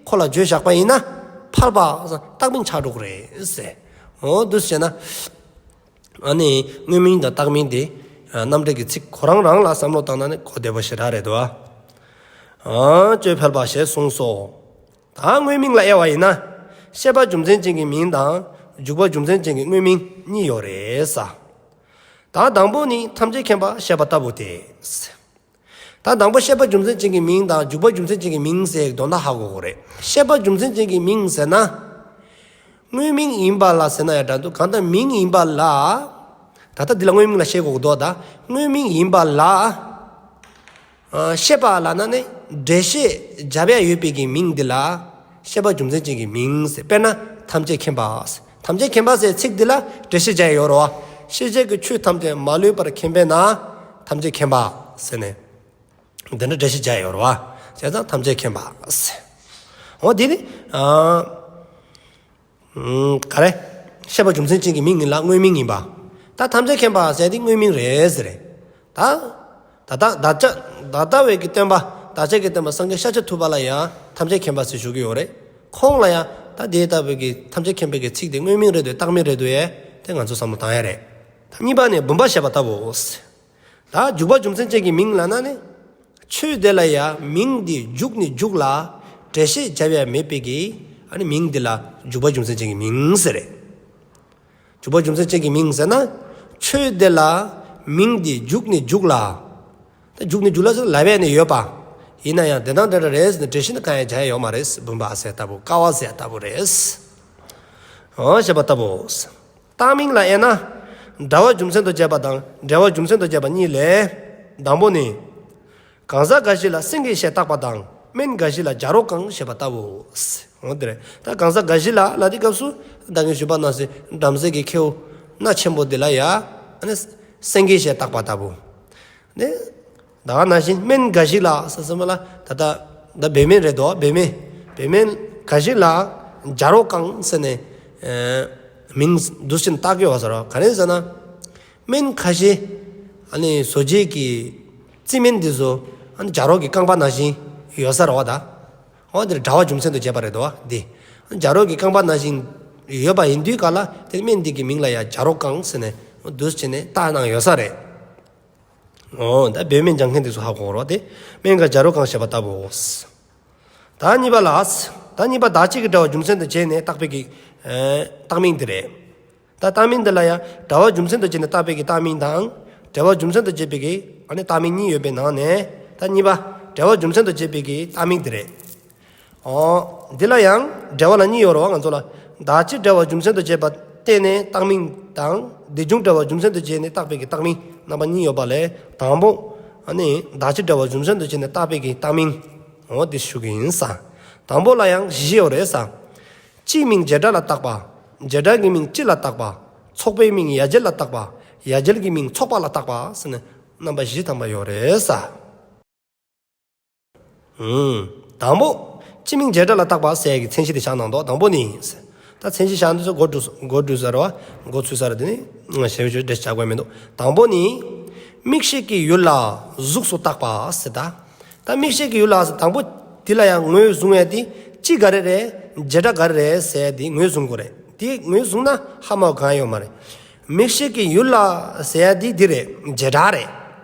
ཁོ་ལ་བརྗོད་བཞག་པ་ཡིན་ན་ཕལ་པ་བཏགས་མིང་ཆགས་འགྲོ་གི་རེད་ཟེར། འོ་འདུག་སེ་བྱས་ན། ཨ་ནི་དངོས་མིང་དང་བཏགས་མིང་དེ་རྣམ་འགྲེལ་གྱི་ཚིག་ཁོ་རང་རང་ལ་བསམ་བློ་བཏང་ན་ནི་གོ་བདེ་པོ་ཞེ་དྲག་རེད་དོ། ཨ་ཅོ་ཕལ་པ་ཞེས་གསུངས་སོ། ད་དངོས་མིང་ལ་དབྱེ་བ་ཡིན་ན། ཤེས་པ་རྒྱུ་མཚན་ཅན་གྱི་མིང་དང་འཇུག་པ་རྒྱུ་མཚན་ཅན་གྱི་དངོས་མིང་གཉིས་ཡོད་རེད་ས། ད་དང་པོ་ནི་ཐམས་ཅད་མཁྱེན་པ་ཞེས་པ་ལྟ་བུ་སྟེ། ད་དང་པོ་ཤེས་པ་རྒྱུ་མཚན་ཅན་གྱི་མིང་དང་འཇུག་པ་རྒྱུ་མཚན་ཅན་གྱི་མིང་ཟེར་དོན་དག་ཧ་གོ་དགོས་རེད། ཤེས་པ་རྒྱུ་མཚན་ཅན་གྱི་མིང་ཟེར་ན། དངོས་མིང་ཡིན་པ་ལ་ཟེར་ན་ཡང་འདྲ་འདུག་གང་ལྟར་མིང་ཡིན་པ་ལ། ད་ལྟ་འདི་ལ་དངོས་མིང་ལ་བཤད་དགོས་འདུག་ད་དངོས་མིང་ཡིན་པ་ལ། ཤེས་པ་ལབ་ན་ནི་འགྲེལ་བཤད་རྒྱབ་ཡ་ཡོད་པའི་གི་མིང་འདི་ལ་ཤེས་པ་རྒྱུ་མཚན་ཅན་གྱི་མིང་ཟེར། དཔེར་ན་ཐམས་ཅད་མཁྱེན་པ། ཐམས་ཅད་མཁྱེན་པ་ཟེར་ཚིག་འདི་ལ་འགྲེལ་བཤད་རྒྱག་ཡ་ཡོད་རེད་བ། ཤེས་བྱའི་གི་ཆོས་ཐམས་ཅད་མ་ལུས་པར་མཁྱེན་པས་ན་ཐམས་ཅད་མཁྱེན་པ་ཟེར་ནས། འདི་འདྲ་འགྲེལ་བཤད་རྒྱག་ཡ་ཡོད་རེད་བ། བྱས་ཙང་ཐམས་ཅད་མཁྱེན་པ་ཟེར། འོ་འདི་ནི། ག་རེ། ཤེས་པ་རྒྱུ་མཚན་ཅན་གྱི་མིང་ཡིན་ལ་དངོས་མིང་ཡིན་པ། ད་ཐམས་ཅད་མཁྱེན་པ་ཟེར་དེ་དངོས་མིང་རེད་ཟེར་རེད། ད། ད་ལྟ་བདག་ཅག་ད་ལྟ་བའི་གི་སྟོན་པ། བདག་ཅག་གི་སྟོན་པ་སངས་རྒྱས་ཤཱཀྱ་ཐུབ་པ་ལ་ཡང་ཐམས་ཅད་མཁྱེན་པ་ཟེར་ཞུ་གི་ཡོད་རེད། ཁོང་ལ་ཡང་ད་དེ་ལྟ་བུའི་གི་ཐམས་ཅད་མཁྱེན་པའི་གི་ཚིག་དེ་དངོས་མིང་རེད་དོ་བཏགས་མིང་རེད་དོ་ཡས་དེ་ང་ཚོ་བསམ་བློ་བཏང་ཡ་རེད། ད་གཉིས་པ་ནས་བུམ་པ་ཞེས་པ་ལྟ་བུ། ད་འཇུག་པ་རྒྱུ་མཚན་ཅན་གྱི་མིང་ལབ་ན་ནི། ཆོས་དེ་ལ་ཡང་མིང་འདི་འཇུག་ནས་འཇུག་ལ། འགྲེལ་བཤད་རྒྱབ་ཡ་མེད་པའི་གི། ཨ་ནི་མིང་འདི་ལ་འཇུག་པ་རྒྱུ་མཚན་ཅན་གྱི་མིང་ཟེར་རེད། འཇུག་པ་རྒྱུ་མཚན་ཅན་གྱི་མིང་ཟེར་ན། ཆོས་དེ་ལ་མིང་འདི་འཇུག་ནས་འཇུག་ལ། ད་འཇུག་ནས་འཇུག་ལ་ཟེར་ལབ་ཡ་ནི་ཡོད་པ། ཡིན་ན་ཡང་དེ་དང་དེ་འདྲ་རེད་ཟེར་ནས་འགྲེལ་བཤད་ནི་གང་ཡང་རྒྱག་ཡ་ཡོད་མ་རེད། བུམ་པ་ཟེར་ལྟ་བུ་ཀ་བ་ཟེར་ལྟ་བུ་རེད། འོ་ཞེས་པ་ལྟ་བུ། བཏགས་མིང་ལ་དབྱེ་ན། འདྲ་བ་རྒྱུ་མཚན་དུ་བྱས་པ་དང་འབྲེལ་བ་རྒྱུ་མཚན་དུ་བྱས་པ་གཉིས་ལས། དང་པོ་ནི། གང་ཟག་འགའ་ཞིག་ལ་སེང་གེ་ཞེས་བཏགས་པ་དང་སྨན་འགའ་ཞིག་ལ་བྱ་རོག་གང་ཞེས་པ་ལྟ་བུ། འོ་དེ་རེད། ད་གང་ཟག་འགའ་ཞིག་ལ་ལ་དེ་སྐབས་སུ་ད་གིན་ཞུས་པ་ནང་བཞིན་བྲམ་ཟེ་གི་ཁྱེའུ་སྣ་ཆེན་པོ་དེ་ལ་ཡ། ཨ་ནི་སེང་གེ་ཞེས་བཏགས་པ་ལྟ་བུ། ནི། ད་ག་ནང་བཞིན་སྨན་འགའ་ཞིག་ལ་ཟེར་ཟེར་མ་ལ་ད་ལྟ་ད་བེ་སྨན་རེད་དོ། བེ་སྨན། བེ་སྨན་འགའ་ཞིག་ལ་བྱ་རོག་གང་ཟེར་ནས་མིང་འདུག་ཕྱིན་བཏགས་ཀྱི་ཡོད་ཟེར་རོ། ག་རེ་ཟེར་ན། སྨན་ཁ་ཤས་ཨ་ནི་བཟོ་བྱེད་ཀྱི་རྩི་སྨན་འདི་ཚོ་ཨ་ནི་བྱ་རོག་གི་རྐང་པ་ནང་བཞིན་ཡོད་ས་རེད་བ་ད། འོ་འདིར་འདྲ་བ་རྒྱུ་མཚན་དུ་བྱས་པ་རེད་དོ། འདི་བྱ་རོག་གི་རྐང་པ་ནང་བཞིན་ཡོད་པ་ཡིན་དུས་ག་ལ་དེ་སྨན་འདི་གི་མིང་ལ་ཡང་བྱ་རོག་གང་ཟེར་ནས་འདུག་ཕྱིན་ནས་བཏགས་གནང་ཡོད་ས་རེད། འོ་ད་བེ་སྨན་སྦྱང་མཁན་དེ་ཚོ་ཧ་གོ་རོགས་དེ། སྨན་འགའ་བྱ་རོག་གང་ཞེས་པ་ལྟ་བུའོ། ད་གཉིས་པ་ལ། ད་གཉིས་པ་བདག་གཅིག་གི་འདྲ་བ་རྒྱུ་མཚན་དུ་བྱས་ནས་བཏགས་པའི་གི། ཨེ། བཏགས་མིང་དེ་རེད། ད་བཏགས་མིང་འདི་ལ་ཡང་འདྲ་བ་རྒྱུ་མཚན་དུ་བྱས་ནས་བཏགས་པའི་གི་བཏགས་མིང་དང་། འབྲེལ་བ་རྒྱུ་མཚན་དུ་བྱས་པའི་གི་ཨ་ནི་བཏགས་མིང་གཉིས་ཡོད་པའི་ནང་ནས་ད་གཉིས་པ་འབྲེལ་བ་རྒྱུ་མཚན་དུ་བྱས་པའི་གི་བཏགས་མིང་དེ་རེད། ཨོ། འདི་ལ་ཡང་འབྲེལ་བ་ལ་གཉིས་ཡོད་རེད་བ་ང་ཚོ་ལ། བདག་གཅིག་འབྲེལ་བ་རྒྱུ་མཚན་དུ་བྱས་པ་བརྟེན་ནས་བཏགས་མིང་དང་། དེ་བྱུང་འབྲེལ་བ་རྒྱུ་མཚན་དུ་བྱས་ནས་བཏགས་པའི་གི་བཏགས་མིང་རྣམ་པ་གཉིས་ཡོད་པ་ལས་དང་པོ། ཨ་ནི་བདག་གཅིག་འབྲེལ་བ་རྒྱུ་མཚན་དུ་བྱས་ནས་བཏགས་པའི་གི་བཏགས་མིང་། འོ་དེ་ཞུ་གི་ཡིན་ས། དང་པོ་ལ་ཡང་བཞི་ཡོད་རེད་ས། སྤྱིའི་མིང་བྱེ་བྲག་ལ་བཏགས་པ། བྱེ་བྲག་གི་མིང་སྤྱི་ལ་བཏགས་པ། ཚོགས་པའི་མིང་ཡ་གྱལ་ལ་བཏགས་པ། ཡ་གྱལ་གྱི་མིང་ཚོགས་པ་ལ་བཏགས་པ་ཟེར་ནས་རྣམ་པ་བཞི་ཐམ་པ་ཡོད་རེད་ས། ཨུམ། དང་པོ། སྤྱི་མིང་བྱེ་བྲག་ལ་བཏགས་པ་ཟེར་ཡ་གི་མཚན་གཞི་དེ་བཞག་གནང་འདུག་དང་པོ་ནི། ད་མཚན་གཞི་བཞག་འདུག་ཚོ་མགོ་འགྲོ་མགོ་འགྲོ་ས་རེད་བ། མགོ་ཚུད་ས་རེད་དེ་ནི། ཞེ་པོ་ཞེ་པོ་འགྲེལ་བཤད་བྱ་དགོས་མི་འདུག་དང་པོ་ནི། མིག་ཤེས་ཀྱི་ཡུལ་ལ་གཟུགས་སུ་བཏགས་པ་ཟེར་ད། ད་མིག་ཤེས་ཀྱི་ཡུལ་ལ་ཟེར་དང་པོ་དེ་ལ་ཡང་ངོས་བཟུང་ཡ་དེ་སྤྱི་ག་རེ་རེད། བྱེ་བྲག་ག་རེ་རེད་ཟེར་ཡ་དེ་ངོས་བཟུང་དགོས་རེད། དེ་ངོས་བཟུང་ན་ཧ་མ་གང་ཡོད་མ་རེད། མིག་ཤེས་ཀྱི་ཡུལ་ལ་ཟེར་ཡ་དེ་འདི་རེད། བྱེ་བྲག་རེད།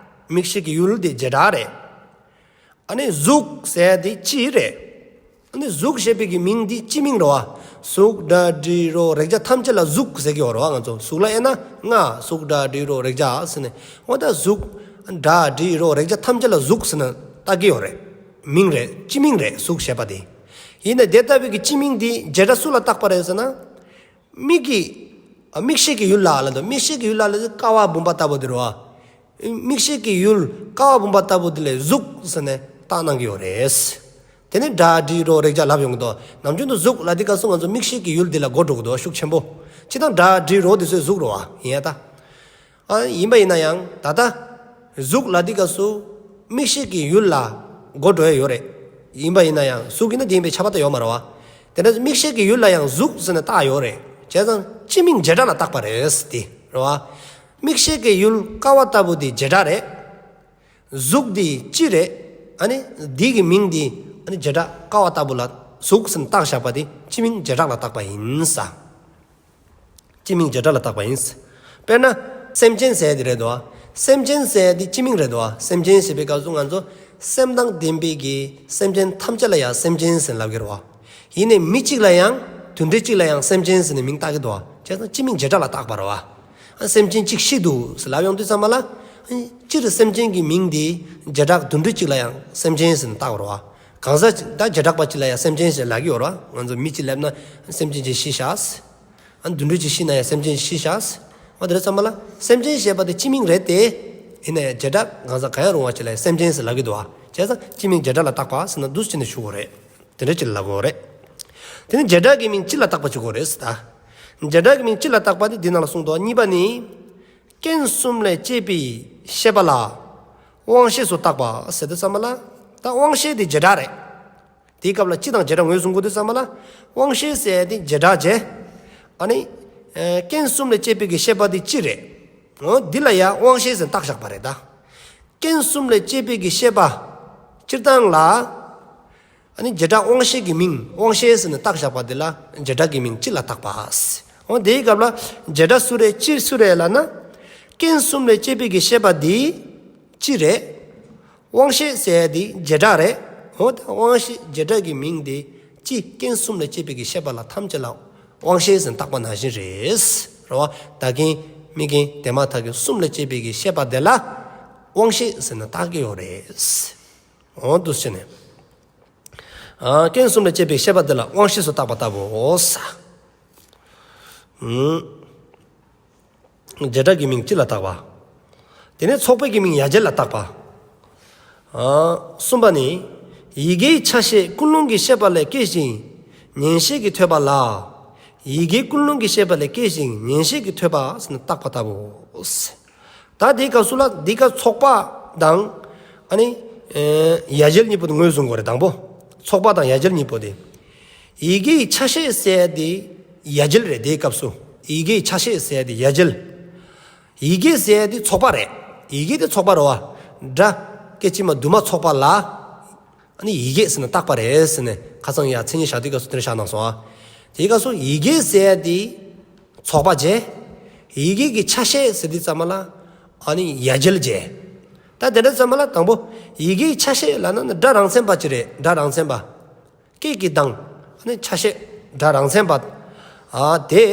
མིག་ཤེས་ཀྱི་ཡུལ་དེ་བྱེ་བྲག་རེད། ཨ་ནི་གཟུགས་ཟེར་ཡ་དེ་སྤྱི་རེད། ཨ་ནི་གཟུགས་ཞེས་པའི་གི་མིང་འདི་སྤྱི་མིང་རེད་བ། གཟུགས་སྒྲ་དྲི་རོ་རེག་བྱ་ཐམས་ཅད་ལ་གཟུགས་ཟེར་གི་ཡོད་རེད་བ། ང་ཚོ་གཟུགས་ལ་དབྱེ་ན་ལྔ། གཟུགས་སྒྲ་དྲི་རོ་རེག་བྱ་ཟེར་ནས། འོ་ད་གཟུགས་སྒྲ་དྲི་རོ་རེག་བྱ་ཐམས་ཅད་ལ་གཟུགས་ཟེར་ནས་བཏགས་གི་ཡོད་རེད། མིང་རེད། སྤྱི་མིང་རེད། གཟུགས་ཞེས་པ་དེ། ཡིན་ནའི་དེ་ལྟ་བུའི་གི་སྤྱི་མིང་འདི་བྱེ་བྲག་སུ་ལ་བཏགས་པ་རེད་ཟེར་ན། མིག་གི། ཨ། མིག་ཤེས་ཀྱི་ཡུལ་ལ་ལབ་འདུག་མིག་ཤེས་ཀྱི་ཡུལ་ལ་ལབ་དུས་ཀ་བ་བུམ་པ་ལྟ་བུ་དེ་རེད་བ། མིག་ཤེས་ཀྱི་ཡུལ་ཀ་བ་བུམ་པ་ལྟ་བུ་དེ་ལ་གཟུགས་ཟེར་ནས་བཏགས་གནང་གི་ཡོད་རེད། དེ་ནས་སྒྲ་དྲི་རོ་རེག་བྱ་ལབ་ཡོང་གི་འདུག་ནམ་རྒྱུན་དུ་གཟུགས་ལབ་དུས་སྐབས་སུ་ང་ཚོ་མིག་ཤེས་ཀྱི་ཡུལ་འདི་ལ་གོ་འགྲོ་གི་འདུག་ཤུགས་ཆེན་པོ། སྤྱིར་བཏང་སྒྲ་དྲི་རོ་དེ་ཚོའི་གཟུགས་རེད་བ། ཡིན་ཡ་ད། ཨ། ཡིན་པ་ཡིན་ན་ཡང་ད་ལྟ་གཟུགས་ལབ་དུས་སྐབས་སུ་མིག་ཤེས་ཀྱི་ཡུལ་ལ་གོ་འགྲོ་ཡ་ཡོད་རེད། ཡིན་པ་ཡིན་ན་ཡང་གཟུགས་ཡིན་ན་དེ་ཡིན་པའི་ཁྱབ་པ་ད་ཡོད་མ་རེད་བ། དེ་ནས་མིག་ཤེས་ཀྱི་ཡུལ་ལ་ཡང་གཟུགས་ཟེར་ནས་བཏགས་ཡོད་རེད། བྱས་ཙང་སྤྱི་མིང་བྱེ་བྲག་ལ་བཏགས་པ་རེད་དེ་རེད་བ། མིག་ཤེས་ཀྱི་ཡུལ་ཀ་བ་ལྟ་བུ་དེ་བྱེ་བྲག་རེད། གཟུགས་དེ་སྤྱི་རེད། ཨ་ནི་དེ་གི་མིང་དེ་ཨ་ནི་བྱེ་བྲག་ཀ་བ་ལྟ་བུ་ལ་གཟུགས་ཟེར་ནས་བཏགས་བཞག་པ་དེ་སྤྱི་མིང་བྱེ་བྲག་ལ་བཏགས་པ་ཡིན་ས། སྤྱི་མིང་བྱེ་བྲག་ལ་བཏགས་པ་ཡིན། དཔེར་ན། སེམས་ཅན་ཟེར་ཡ་དེ་རེད་དོ། སེམས་ཅན་ཟེར་ཡ་དེ་སྤྱི་མིང་རེད་དོ། སེམས་ཅན་ཞེས་པའི་སྐབས་སུ་ང་ཚོ་སེམས་དང་ལྡན་པའི་གི་སེམས་ཅན་ཐམས་ཅད་ལ་ཡང་སེམས་ཅན་ཟེར་ལབ་ཀྱི་རེད་བ། ཡིན་ནའི་མི་གཅིག་ལ་ཡང་དུད་འགྲོ་གཅིག་ལ་ཡང་སེམས་ཅན་ཟེར་ནས་མིང་བཏགས་ཀྱི་འདུག་བ། བྱས་ཙང་སྤྱི་མིང་བྱེ་བྲག་ལ་བཏགས་པ་རེད་བ། ཨ། སེམས་ཅན་གཅིག་ཤི་འདུག་ཟེར་ལབ་ཡོང་དུས་ཙམ་པ་ལ། ཨ། སྤྱིར་སེམས་ཅན་གྱི་མིང་དེ་བྱེ་བྲག་དུད་འགྲོ་གཅིག་ལ་ཡང་སེམས་ཅན་ཟེར་ནས་བཏགས་པ་རེད་བ། གང་ཟག་ད་བྱེ་བྲག་པ་གཅིག་ལ་ཡང་སེམས་ཅན་ཞེས་ལབ་ཀྱི་ཡོད་རེད་བ། ང་ཚོ་མི་གཅིག་སླེབས་ན་སེམས་ཅན་གཅིག་ཤི་ཤག་ཨ། དུད་འགྲོ་གཅིག་ཤི་ན་ཡང་སེམས་ཅན་ཤི་ཤག་འོ་དེ་འདྲ་ཙམ་པ་ལ་སེམས་ཅན་ཞེས་པ་དེ་སྤྱི་མིང་རེད་དེ། ཡིན་ནའི་བྱེ་བྲག་གང་ཟག་གང་ཡང་རུང་བ་ཅིག་ལ་སེམས་ཅན་ཟེར་ལབ་ཀྱི་འདུག་བ། བྱས་ཙང་སྤྱི་མིང་བྱེ་བྲག་ལ་བཏགས་པ་ཟེར་ན་འདུག་སེ་བྱས་ནས་ཞུ་དགོས་རེད། དེ་འདྲ་ཅིག་ལབ་དགོས་རེད། དེ་ནི་བྱེ་བྲག་གི་མིང་སྤྱི་ལ་བཏགས་པ་བྱེད་དགོས་རེད་ཟེར་ད། བྱེ་བྲག་གི་མིང་སྤྱི་ལ་བཏགས་པ་དེ་འདི་ནང་ལ་གསུངས་འདུག་གཉིས་པ་ནི། རྐྱེན་གསུམ་ལས་སྐྱེས་པའི་ཤེས་པ་ལ་དབང་ཤེས་སུ་བཏགས་པ་ཟེར་དུས་ཙམ་པ་ལ། ད་དབང་ཤེས་དེ་བྱེ་བྲག་རེད། དེའི་སྐབས་ལ་སྤྱི་དང་བྱེ་བྲག་ངོས་བཟུང་དགོས་དུས་ཙམ་པ་ལ། དབང་ཤེས་ཟེར་ཡ་དེ་བྱེ་བྲག་བྱས། ཨ་ནི། ཨེ། རྐྱེན་གསུམ་ལས་སྐྱེས་པའི་གི་ཤེས་པ་དེ་སྤྱི་རེད། འོ་འདི་ལ་ཡང་དབང་ཤེས་ཟེར་བཏགས་བཞག་པ་རེད་ད། རྐྱེན་གསུམ་ལས་སྐྱེས་པའི་གི་ཤེས་པ། སྤྱིར་བཏང་ལ། ཨ་ནི་བྱེ་བྲག་དབང་ཤེས་ཀྱི་མིང་དབང་ཤེས་ཟེར་ནས་བཏགས་བཞག་པ་འདི་ལ་བྱེ་བྲག་གི་མིང་སྤྱི་ལ་བཏགས་པ། འོ་དེའི་སྐབས་ལ་བྱེ་བྲག་སུ་རེད་སྤྱི་སུ་རེད་ལབ་ན། རྐྱེན་གསུམ་ལས་སྐྱེས་པའི་གི་ཤེས་པ་འདི་སྤྱི་རེད། དབང་ཤེས་ཟེར་ཡ་འདི་བྱེ་བྲག་རེད། འོ་ད་དབང་ཤེས་བྱེ་བྲག་གི་མིང་འདི་སྤྱི་རྐྱེན་གསུམ་ལས་སྐྱེས་པའི་གི་ཤེས་པ་ལ་ཐམས་ཅད་ལ་དབང་ཤེས་ཟེར་བཏགས་པ་ནང་བཞིན་རེད། རེད་བ། ད་གིན་མིག་གིན་དེ་མ་ཐག་གི་གསུམ་ལས་སྐྱེས་པའི་གི་ཤེས་པ་དེ་ལ་དབང་ཤེས་ཟེར་ནས་བཏགས་ཀྱི་ཡོད་རེད། འོ་འདུག་སེ་བྱས་ནས། ཨ། རྐྱེན་གསུམ་ལས་སྐྱེས་པའི་ཤེས་པ་དེ་ལ་དབང་ཤེས་སུ་བཏགས་པ་ལྟ་བུའོ། ཨུམ། བྱེ་བྲག་གི་མིང་སྤྱི་ལ་བཏགས་པ། དེ་ནས་ཚོགས་པའི་གི་མིང་ཡ་གྱལ་ལ་བཏགས་པ། ཨ། གསུམ་པ་ནི། ཡི་གེའི་ཆ་ཤས་ཀུན་སློང་གི་ཤེས་པ་ལས་སྐྱེ་ཞིང་ཉན་ཤེས་ཀྱིས་ཐོས་པ་ལ། ཡི་གེ་ཀུན་སློང་གི་ཤེས་པ་ལས་སྐྱེ་ཞིང་ཉན་ཤེས་ཀྱིས་ཐོས་པ་ཟེར་ནས་བཏགས་པ་ལྟ་བུའོ། ད་དེའི་སྐབས་སུ་ལ་འདི་ག་ཚོགས་པ་དང་། ཨ་ནི། ཨེ། ཡ་གྱལ་གཉིས་པོ་དེ་ངོས་བཟུང་དགོས་རེད་དང་པོ། ཚོགས་པ་དང་ཡ་གྱལ་གཉིས་པོ་དེ། ཡི་གེའི་ཆ་ཤས་ཟེར་ཡ་དེ་ཡ་གྱལ་རེད་དེའི་སྐབས་སུ། ཡི་གེའི་ཆ་ཤས་ཟེར་ཡ་དེ་ཡ་གྱལ། ཡི་གེ་ཟེར་ཡ་དེ་ཚོགས་པ་རེད། ཡི་གེ་དེ་ཚོགས་པ་རེད་བ། སྒྲ་སྐད་ཅིག་མ་དུ་མ་ཚོགས་པ་ལ། ཨ་ནི་ཡི་གེ་ཟེར་ནས་བཏགས་པ་རེད་ཟེར་ནས་ཁ་སང་ཡ་མཚན་ཉིད་བཞག་དུས་སྐབས་སུ་དེ་འདྲ་བཞག་གནང་སོང་ཨ། དེའི་སྐབས་སུ་ཡི་གེ་ཟེར་ཡ་དེ་ཚོགས་པ་བྱས། ཡི་གེ་གི་ཆ་ཤས་ཟེར་དུས་ཙམ་པ་ལ་ཨ་ནི་ཡ་གྱལ་བྱས། ད་དེ་འདྲ་ཙམ་པ་ལ་དང་པོ་ཡི་གེའི་ཆ་ཤས་ལབ་ན་ནི་སྒྲ་རང་མཚན་པ་ཅིག་རེད། སྒྲ་རང་མཚན་པ། སྐད་ཀྱི་གདངས། ཨ་ནི་ཆ་ཤས། སྒྲ་རང་མཚན་པ། ཨ། དེ་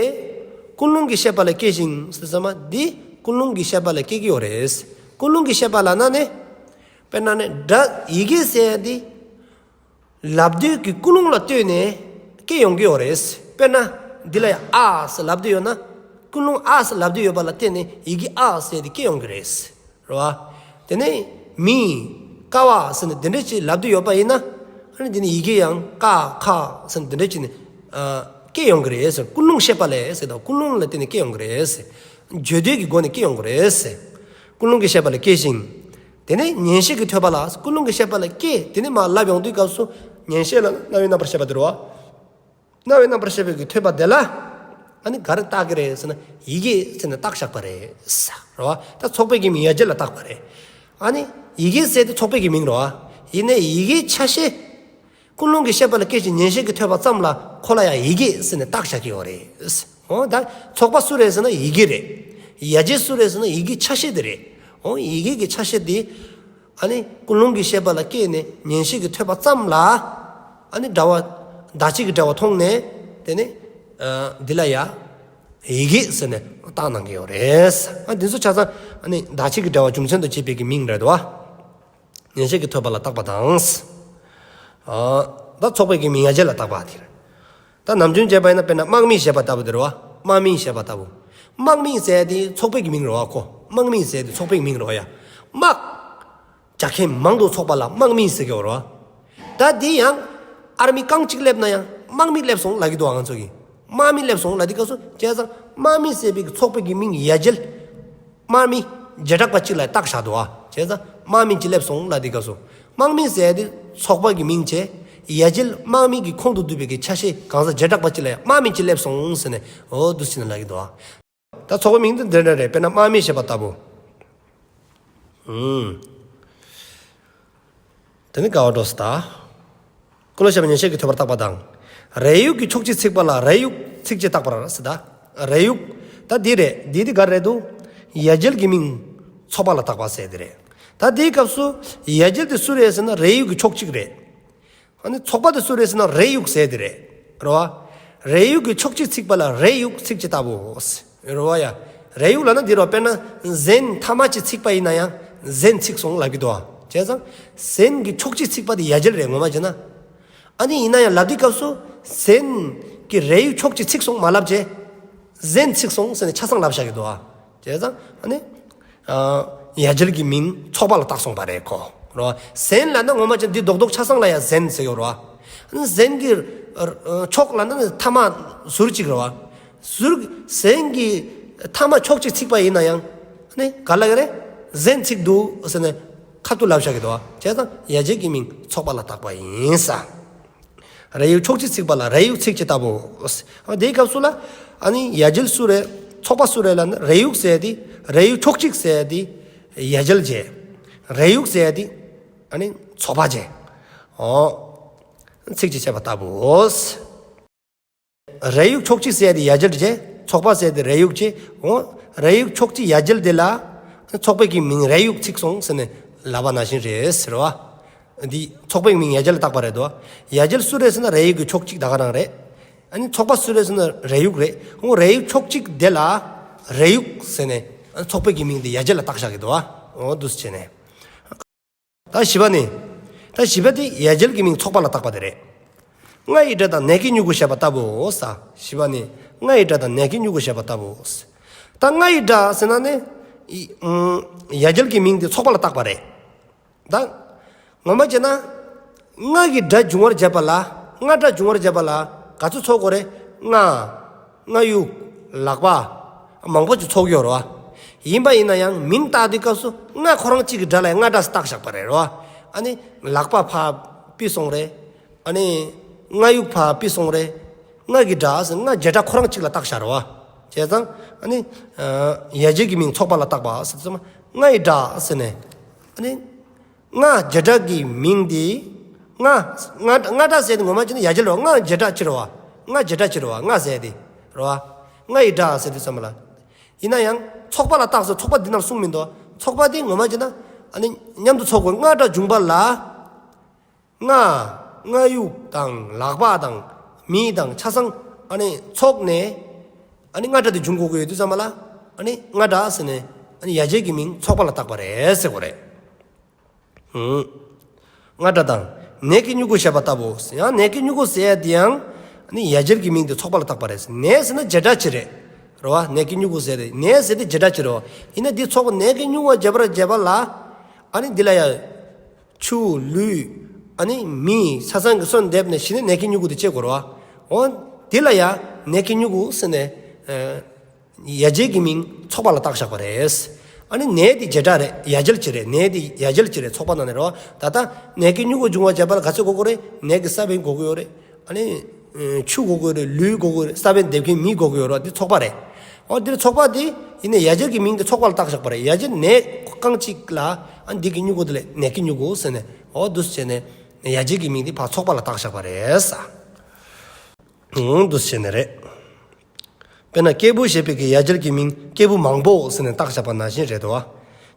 ཀུན་སློང་གི་ཤེས་པ་ལས་སྐྱེ་ཞིང་ཟེར་ཙམ་པ་འདི་ཀུན་སློང་གི་ཤེས་པ་ལས་སྐྱེ་གི་ཡོད་རེད། ཀུན་སློང་གི་ཤེས་པ་ལབ་ན་ནི། དཔེར་ན་ནི་སྒྲ་ཡི་གེ་ཟེར་ཡ་འདི། ལབ་དུས་ཀྱི་ཀུན་སློང་ལ་ལྟོས་ནས་སྐྱེ་ཡོང་གི་ཡོད་རེད། དཔེར་ན། འདི་ལ་ཡང་ཨ་ཟེར་ལབ་དུས་ཡོད་ན། ཀུན་སློང་ཨ་ཟེར་ལབ་དུས་ཡོད་པ་ལ་བརྟེན་ནས་ཡི་གེ་ཨ་ཟེར་དེ་སྐྱེ་ཡོང་གི་རེད། རེད་བ། དེ་ནས་མི། ཀ་བ་ཟེར་ནས་དེ་འདྲ་ཅིག་ལབ་དུས་ཡོད་པ་ཡིན་ན། ཨ་ནི་དེ་ནི་ཡི་གེ་ཡང་ཀ་ཁ་ཟེར་ནས་དེ་འདྲ་ཅིག་ནས། ཨ། སྐྱེ་ཡོང་གི་རེད་ཟེར། ཀུན་སློང་ཤེས་པ་ལས་ཟེར་དང་ཀུན་སློང་ལ་བརྟེན་ནས་སྐྱེ་ཡོང་གི་རེད་ཟེར། བརྗོད་འདོད་ཀྱི་སྒོ་ནས་སྐྱེ་ཡོང་གི་རེད་ཟེར། ཀུན་སློང་གི་ཤེས་པ་ལས་སྐྱེ་ཞིང་། དེ་ནས་ཉན་ཤེས་ཀྱིས་ཐོས་པ་ལ། ཀུན་སློང་གི་ཤེས་པ་ལ་སྐྱེ། དེ་ནས་མར་ལབ་ཡོང་དུས་སྐབས་སུ་ཉན་ཤེས་ལ་རྣ་བའི་རྣམ་པར་ཤེས་པ་དེ་རེད་བ། རྣ་བའི་རྣམ་པར་ཤེས་པའི་གི་ཐོས་པ་དེ་ལ། ཨ་ནི་ག་རེ་བཏགས་ཀྱི་རེད་ཟེར་ན་ཡི་གེ་ཟེར་ནས་བཏགས་བཞག་པ་རེད། རེད་བ། ད་ཚོགས་པའི་གི་མིང་ཡ་གྱལ་ལ་བཏགས་པ་རེད། ཨ་ནི་ཡི་གེ་ཟེར་དེ་ཚོགས་པའི་གི་མིང་རེད་བ། ཡིན་ནའི་ཡི་གེའི་ཆ་ཤས། ཀུན་སློང་གི་ཤེས་པ་ལ་སྐད་ཅིག་ཉན་ཤེས་ཀྱིས་ཐོས་པ་ཙམ་ལ་ཁོ་ལ་ཡང་ཡི་གེ་ཟེར་ནས་བཏགས་བཞག་གི་ཡོད་རེད། འོ་ད་ཚོགས་པ་སུ་རེད་ཟེར་ན་ཡི་གེ་རེད། ཡ་གྱལ་སུ་རེད་ཟེར་ན་ཡི་གེའི་ཆ་ཤས་དེ་རེད། འོ་ཡི་གེ་གི་ཆ་ཤས་དེ། ཨ་ནི་ཀུན་སློང་གི་ཤེས་པ་ལ་སྐྱེས་ནས་ཉན་ཤེས་ཀྱིས་ཐོས་པ་ཙམ་ལ། ཨ་ནི་འདྲ་བ། བདག་གཅིག་གི་འདྲ་བ་མཐོང་ནས། དེ་ནི། ཨ། འདི་ལ་ཡ། ཡི་གེ་ཟེར་ནས་བཏགས་གནང་གི་ཡོད་རེད། ཨ་འདི་ཚོ་ཆ་ཚང་ཨ་ནི་བདག་གཅིག་གི་འདྲ་བ་རྒྱུ་མཚན་དུ་བྱེད་པའི་གི་མིང་རེད་དོ། ཉན་ཤེས་ཀྱིས་ཐོས་པ་ལ་བཏགས་པ་དང་། ཨ། ད་ཚོགས་པའི་གི་མིང་ཡ་གྱལ་ལ་བཏགས་པ་དེ་རེད། ད་ནམ་རྒྱུན་བྱས་པ་ཡིན་ན་དཔེར་ན་དམག་མི་ཞེས་པ་ལྟ་བུ་དེ་རེད་བ། དམག་མི་ཞེས་པ་ལྟ་བུ། དམག་མི་ཟེར་དེ་ཚོགས་པའི་གི་མིང་རེད་བ་ཁོ། དམག་མི་ཟེར་དེ་ཚོགས་པའི་གི་མིང་རེད་བ་ཡ། དམག་རྒྱག་མཁན་མང་དུ་ཚོགས་པ་ལ་དམག་མི་ཟེར་གི་ཡོད་རེད་བ། ད་དེ་ཡང་ཨར་མི་རྐང་གཅིག་སླེབས་ན་ཡང་དམག་མི་སླེབས་སོང་ལབ་ཀྱི་འདུག་ང་ཚོ་གིས། དམག་མི་སླེབས་སོང་ལབ་དུས་སྐབས་སུ་བྱས་ཙང་དམག་མི་ཟེར་བའི་གི་ཚོགས་པའི་གི་མིང་ཡ་གྱལ། དམག་མི་བྱེ་བྲག་པ་གཅིག་ལ་བཏགས་བཞག་འདུག་བ། བྱས་ཙང་དམག་མི་གཅིག་སླེབས་སོང་ལབ་དུས་སྐབས་སུ། དམག་མི་ཟེར་དེ་ཚོགས་པ་གི་མིང་བྱས། ཡ་གྱལ་དམག་མི་གི་ཁོངས་སུ་འདུས་པའི་གི་ཆ་ཤས་གང་ཟག་བྱེ་བྲག་པ་གཅིག་ལ་ཡང་དམག་མི་གཅིག་སླེབས་སོང་ཟེར་ནས་འོ་འདུག་སེ་བྱས་ནས་ལབ་ཀྱི་འདུག་བ། ད་ཚོགས་པའི་མིང་དེ་འདི་འདྲ་རེད། དཔེར་ན་དམག་མི་ཞེས་པ་ལྟ་བུ། ཨུམ། དེ་ནི་ག་བ་འགྲོ་སི་ད། ཀུན་སློང་ཤེས་པ་ཉན་ཤེས་ཀྱིས་ཐོས་པར་བཏགས་པ་དང་། རས་ཡུག་གི་ཕྱོགས་གཅིག་ཚིག་པ་ལ་རས་ཡུག་ཚིག་ཅེས་བཏགས་པར་སི་ད། རས་ཡུག་ད་འདི་རེད། འདི་འདི་ག་རེད་འདུག་ཡ་གྱལ་གྱི་མིང་ཚོགས་པ་ལ་བཏགས་པ་ཟེར་དེ་རེད། ད་འདིའི་སྐབས་སུ་ཡ་གྱལ་དེ་སུ་རེད་ཟེར་ན་རས་ཡུག་གི་ཕྱོགས་གཅིག་རེད། ཨ་ནི་ཚོགས་པ་དེ་སུ་རེད་ཟེར་ན་རས་ཡུག་ཟེར་དེ་རེད། རེད་བ། རས་ཡུག་གི་ཕྱོགས་གཅིག་ཚིག་པ་ལ་རས་ཡུག་ཚིག་ཅེས་བཏགས་པོ། རེད་བ་ཡ། རས་ཡུག་ལབ་ན་འདི་རེད་བ། དཔེར་ན་གཟན་ཐ་མ་གཅིག་ཚིག་པ་ཡིན་ན་ཡང་གཟན་ཚིག་སོང་ལབ་ཀྱི་འདུག་བ། བྱས་ཙང་། གཟན་གྱི་ཕྱོགས་གཅིག་ཚིག་པ་དེ་ཡ་གྱལ་རེད་ངོ་མ་བྱས་ན། ཨ་ནི་ཡིན་ན་ཡང་ལབ་དུས་སྐབས་སུ་གཟན་གྱི་རས་ཡུག་ཕྱོགས་གཅིག་ཚིག་སོང་མ་ལབ་བྱས། གཟན་ཚིག་སོང་ཟེར་ནས་ཆ་ཚང་ལབ་བཞག་གི་འདུག་བ། བྱས་ཙང་ཨ་ནི། ཨ། ཡ་གྱལ་གྱི་མིང་ཚོགས་པ་ལ་བཏགས་སོང་པ་རེད་ཁོ། རོ། གཟན་ལབ་ན་ངོ་མ་ཅན་འདི་རྡོག་རྡོག་ཆ་ཚང་ལ་ཡང་གཟན་ཟེར་ཡོད་རོ། ཨ་ནི་གཟན་གྱི་ཨ་ཕྱོགས་ལབ་ན་ཐ་མ་ཟུར་གཅིག་རེད་བ། ཟུར་གཟན་གྱི་ཐ་མ་ཕྱོགས་གཅིག་ཚིག་པ་ཡིན་ན་ཡང་ཨ་ནི་ག་ལ་ག་རེ་གཟན་ཚིག་འདུག་ཟེར་ནས་ཁ་ཐུག་ལབ་བཞག་གི་འདུག་བ། བྱས་ཙང་ཡ་གྱལ་གྱི་མིང་ཚོགས་པ་ལ་བཏགས་པ་ཡིན་ས། རས་ཡུག་ཕྱོགས་གཅིག་ཚིག་པ་ལ་རས་ཡུག་ཚིག་ཅེས་བཏགས་པོ། དེའི་སྐབས་སུ་ལ་ཨ་ནི་ཡ་གྱལ་སུ་རེད། ཚོགས་པ་སུ་རེད་ལབ་ན་རས་ཡུག་ཟེར་དེ་རས་ཡུག་ཕྱོགས་གཅིག་ཟེར་དེ་ཡ་གྱལ་བྱས། རས་ཡུག་ཟེར་དེ་ཨ་ནི་ཚོགས་པ་བྱས། འོ། ཚིག་ཅེས་བྱས་པ་བཏགས་པོ། རས་ཡུག་ཕྱོགས་གཅིག་ཟེར་དེ་ཡ་གྱལ་བྱས། ཚོགས་པ་ཟེར་དེ་རས་ཡུག་བྱས། འོ། རས་ཡུག་ཕྱོགས་གཅིག་ཡ་གྱལ་དེ་ལ་ཚོགས་པའི་གི་མིང་རས་ཡུག་ཚིག་སོང་ཟེར་ནས་ལབ་པ་ནང་བཞིན་རེད་ཟེར་བ། འདི་ཚོགས་པའི་མིང་ཡ་གྱལ་ལ་བཏགས་པ་རེད་དོ། ཡ་གྱལ་སུ་རེད་ཟེར་ན་རས་ཡུག་གི་ཕྱོགས་གཅིག་ད་ག་རང་རེད། ཨ་ནི་ཚོགས་པ་སུ་རེད་ཟེར་ན་རས་ཡུག་རེད། འོ་རས་ཡུག་ཕྱོགས་གཅིག་དེ་ལ་རས་ཡུག་ཟེར་ནས་ཨ་ཚོགས་པའི་གི་མིང་དེ་ཡ་གྱལ་ལ་བཏགས་བཞག་གི་འདུག་ཨ། འོ་འདུག་སེ་བྱས་ནས། ད་བཞི་པ་ནི། ད་བཞི་པ་དེ་ཡ་གྱལ་གྱི་མིང་ཚོགས་པ་ལ་བཏགས་པ་དེ་རེད། རྔ་ཡི་སྒྲ་དང་ནད་ཀྱི་མྱུ་གུ་ཞེས་པ་ལྟ་བུའོ་ས། བཞི་པ་ནི། རྔ་ཡི་སྒྲ་དང་ནད་ཀྱི་མྱུ་གུ་ཞེས་པ་ལྟ་བུའོ། ད་རྔ་ཡི་སྒྲ་ཟེར་ན་ནི། ཨི། ཨུམ། ཡ་གྱལ་གྱི་མིང་དེ་ཚོགས་པ་ལ་བཏགས་པ་རེད། ད། ངོ་མ་བྱས་ན། རྔ་གི་སྒྲ་འབྱུང་བར་བྱེད་པ་ལ། རྔ་སྒྲ་འབྱུང་བར་བྱེད་པ་ལ། ག་ཚོད་ཚོགས་དགོས་རེད། རྔ། རྔ་ཡུག་ལག་པ། མང་པོ་ཅིག་ཚོགས་ཡོད་རེད་བ། ཡིན་པ་ཡིན་ན་ཡང་མིང་བཏགས་དུས་སྐབས་སུ་རྔ་ཁོ་རང་གཅིག་གི་སྒྲ་ལ་རྔ་སྒྲ་ཟེར་བཏགས་བཞག་པ་རེད་རེད་བ། ཨ་ནི་ལག་པ་ཕར་ཕུད་སོང་རེད། ཨ་ནི་རྔ་ཡུག་ཕར་ཕུད་སོང་རེད། རྔ་གི་སྒྲ་ཟེར་རྔ་བྱེ་བྲག་ཁོ་རང་གཅིག་ལ་བཏགས་བཞག་རེད་བ། བྱས་ཙང་ཨ་ནི་ཡ་གྱལ་གྱི་མིང་ཚོགས་པ་ལ་བཏགས་པ་ཟེར་ཙམ་རྔ་ཡི་སྒྲ་ཟེར་ནས་ཨ་ནི། རྔ་བྱེ་བྲག་གི་མིང་འདི། རྔ། རྔ་རྔ་སྒྲ་ཟེར་དེ་ངོ་མ་བྱས་ན་ཡ་གྱལ་རེད་བ། རྔ་བྱེ་བྲག་ཅིག་རེད་བ། རྔ་བྱེ་བྲག་ཅིག་རེད་བ། རྔ་ཟེར་དེ། རེད་བ། རྔ་ཡི་སྒྲ་ཟེར་དུས་ཙམ་པ་ལ། ཡིན་ན་ཡང་ཚོགས་པ་ལ་བཏགས་སོ། ཚོགས་པ་འདི་ནང་གསུངས་མི་འདུག་ཚོགས་པ་འདི་ངོ་མ་བྱས་ན་ཨ་ནི་མཉམ་དུ་ཚོགས་དགོས། རྔ་སྒྲ་འབྱུང་བ་ལ། རྔ། རྔ་ཡུག་དང་ལག་པ་དང་མི་དང་ཆ་ཚང་ཨ་ནི་ཚོགས་ནས་ཨ་ནི་རྔ་སྒྲ་དེ་འབྱུང་དགོས་ཀྱི་ཡོད་དུས་ཙམ་པ་ལ་ཨ་ནི་རྔ་སྒྲ་ཟེར་ནས་ཨ་ནི་ཡ་གྱལ་གྱི་མིང་ཚོགས་པ་ལ་བཏགས་པ་རེད་ཟེར་དགོས་རེད། ཧུམ། རྔ་སྒྲ་དང་ནད་ཀྱི་མྱུ་གུ་ཞེས་པ་ལྟ་བུ། ཡང་ནད་ཀྱི་མྱུ་གུ་ཟེར་ཡ་དེ་ཡང་ནི་ཡ་གྱལ་གྱི་མིང་དེ་ཚོགས་པ་ལ་བཏགས་པ་རེད། ནད་ཟེར་ན་བྱེ་བྲག་ཅིག་རེད། རེད་བ། ནད་ཀྱི་མྱུ་གུ་ཟེར་རེད། ནད་ཟེར་དེ་བྱེ་བྲག་ཅིག་རེད་བ། ཡིན་ན་འདི་ཚོགས་པ་ནད་ཀྱི་མྱུ་གུ་བྱེད་པར་བྱེད་པ་ལ་ཨ་ནི་འདི་ལ་ཡ་ཆུ་ལུད་ཨ་ནི་མི་ཆ་ཚང་གི་སོ་འདེབས་ནས་གཞི་ནས་ནད་ཀྱི་མྱུ་གུ་དེ་སྐྱེ་དགོས་རེད་བ། འོ་འདི་ལ་ཡ་ནད་ཀྱི་མྱུ་གུ་ཟེར་ནས། ཡ་གྱལ་གྱི་མིང་ཚོགས་པ་ལ་བཏགས་བཞག་པ་རེད། ཨ་ནི་ནད་དེ་བྱེ་བྲག་རེད། ཡ་གྱལ་གྱི་རེད། ནད་དེ་ཡ་གྱལ་གྱི་རེད། ཚོགས་པ་ནང་ནས་རེད་བ། ད་ལྟ་ནད་ཀྱི་མྱུ་གུ་འབྱུང་བར་བྱེད་པ་ལ་ག་ཚོད་དགོས་ཀྱི་རེད། ནད་ཀྱི་ས་བོན་དགོས་ཀྱི་ཡོད་རེད། ཨ་ནི་ ཆུ་དགོས་ཀྱི་རེད། ལུད་དགོས་ཀྱི་རེད། ས་བོན་འདེབས་མཁན་མི་དགོས་ཀྱི་ཡོད་རེད་བ། འདི་ཚོགས་པ་རེད། འོ་འདིར་ཚོགས་པ་དེ་ཡིན་ནའི་ཡ་གྱལ་གྱི་མིང་དེ་ཚོགས་པ་ལ་བཏགས་བཞག་པ་རེད། ཡ་གྱལ་ནད་རྐང་གཅིག་ལ་ཨ་འདི་གི་སྨྱུ་གུ་དེ་ལས་ནད་ཀྱི་སྨྱུ་གུ་ཟེར་ནས། འོ་འདུག་སེ་བྱས་ནས་ཡ་གྱལ་གྱི་མིང་དེ་ཕར་ཚོགས་པ་ལ་བཏགས་བཞག་པ་རེད་ས། འོ་འདུག་སེ་བྱས་ནས་རེད། དཔེར་ན་སྐྱེས་བུ་ཞེས་པའི་གི་ཡ་གྱལ་གྱི་མིང་སྐྱེས་བུ་མང་པོ་ཟེར་ནས་བཏགས་བཞག་པ་ནང་བཞིན་རེད་དོ།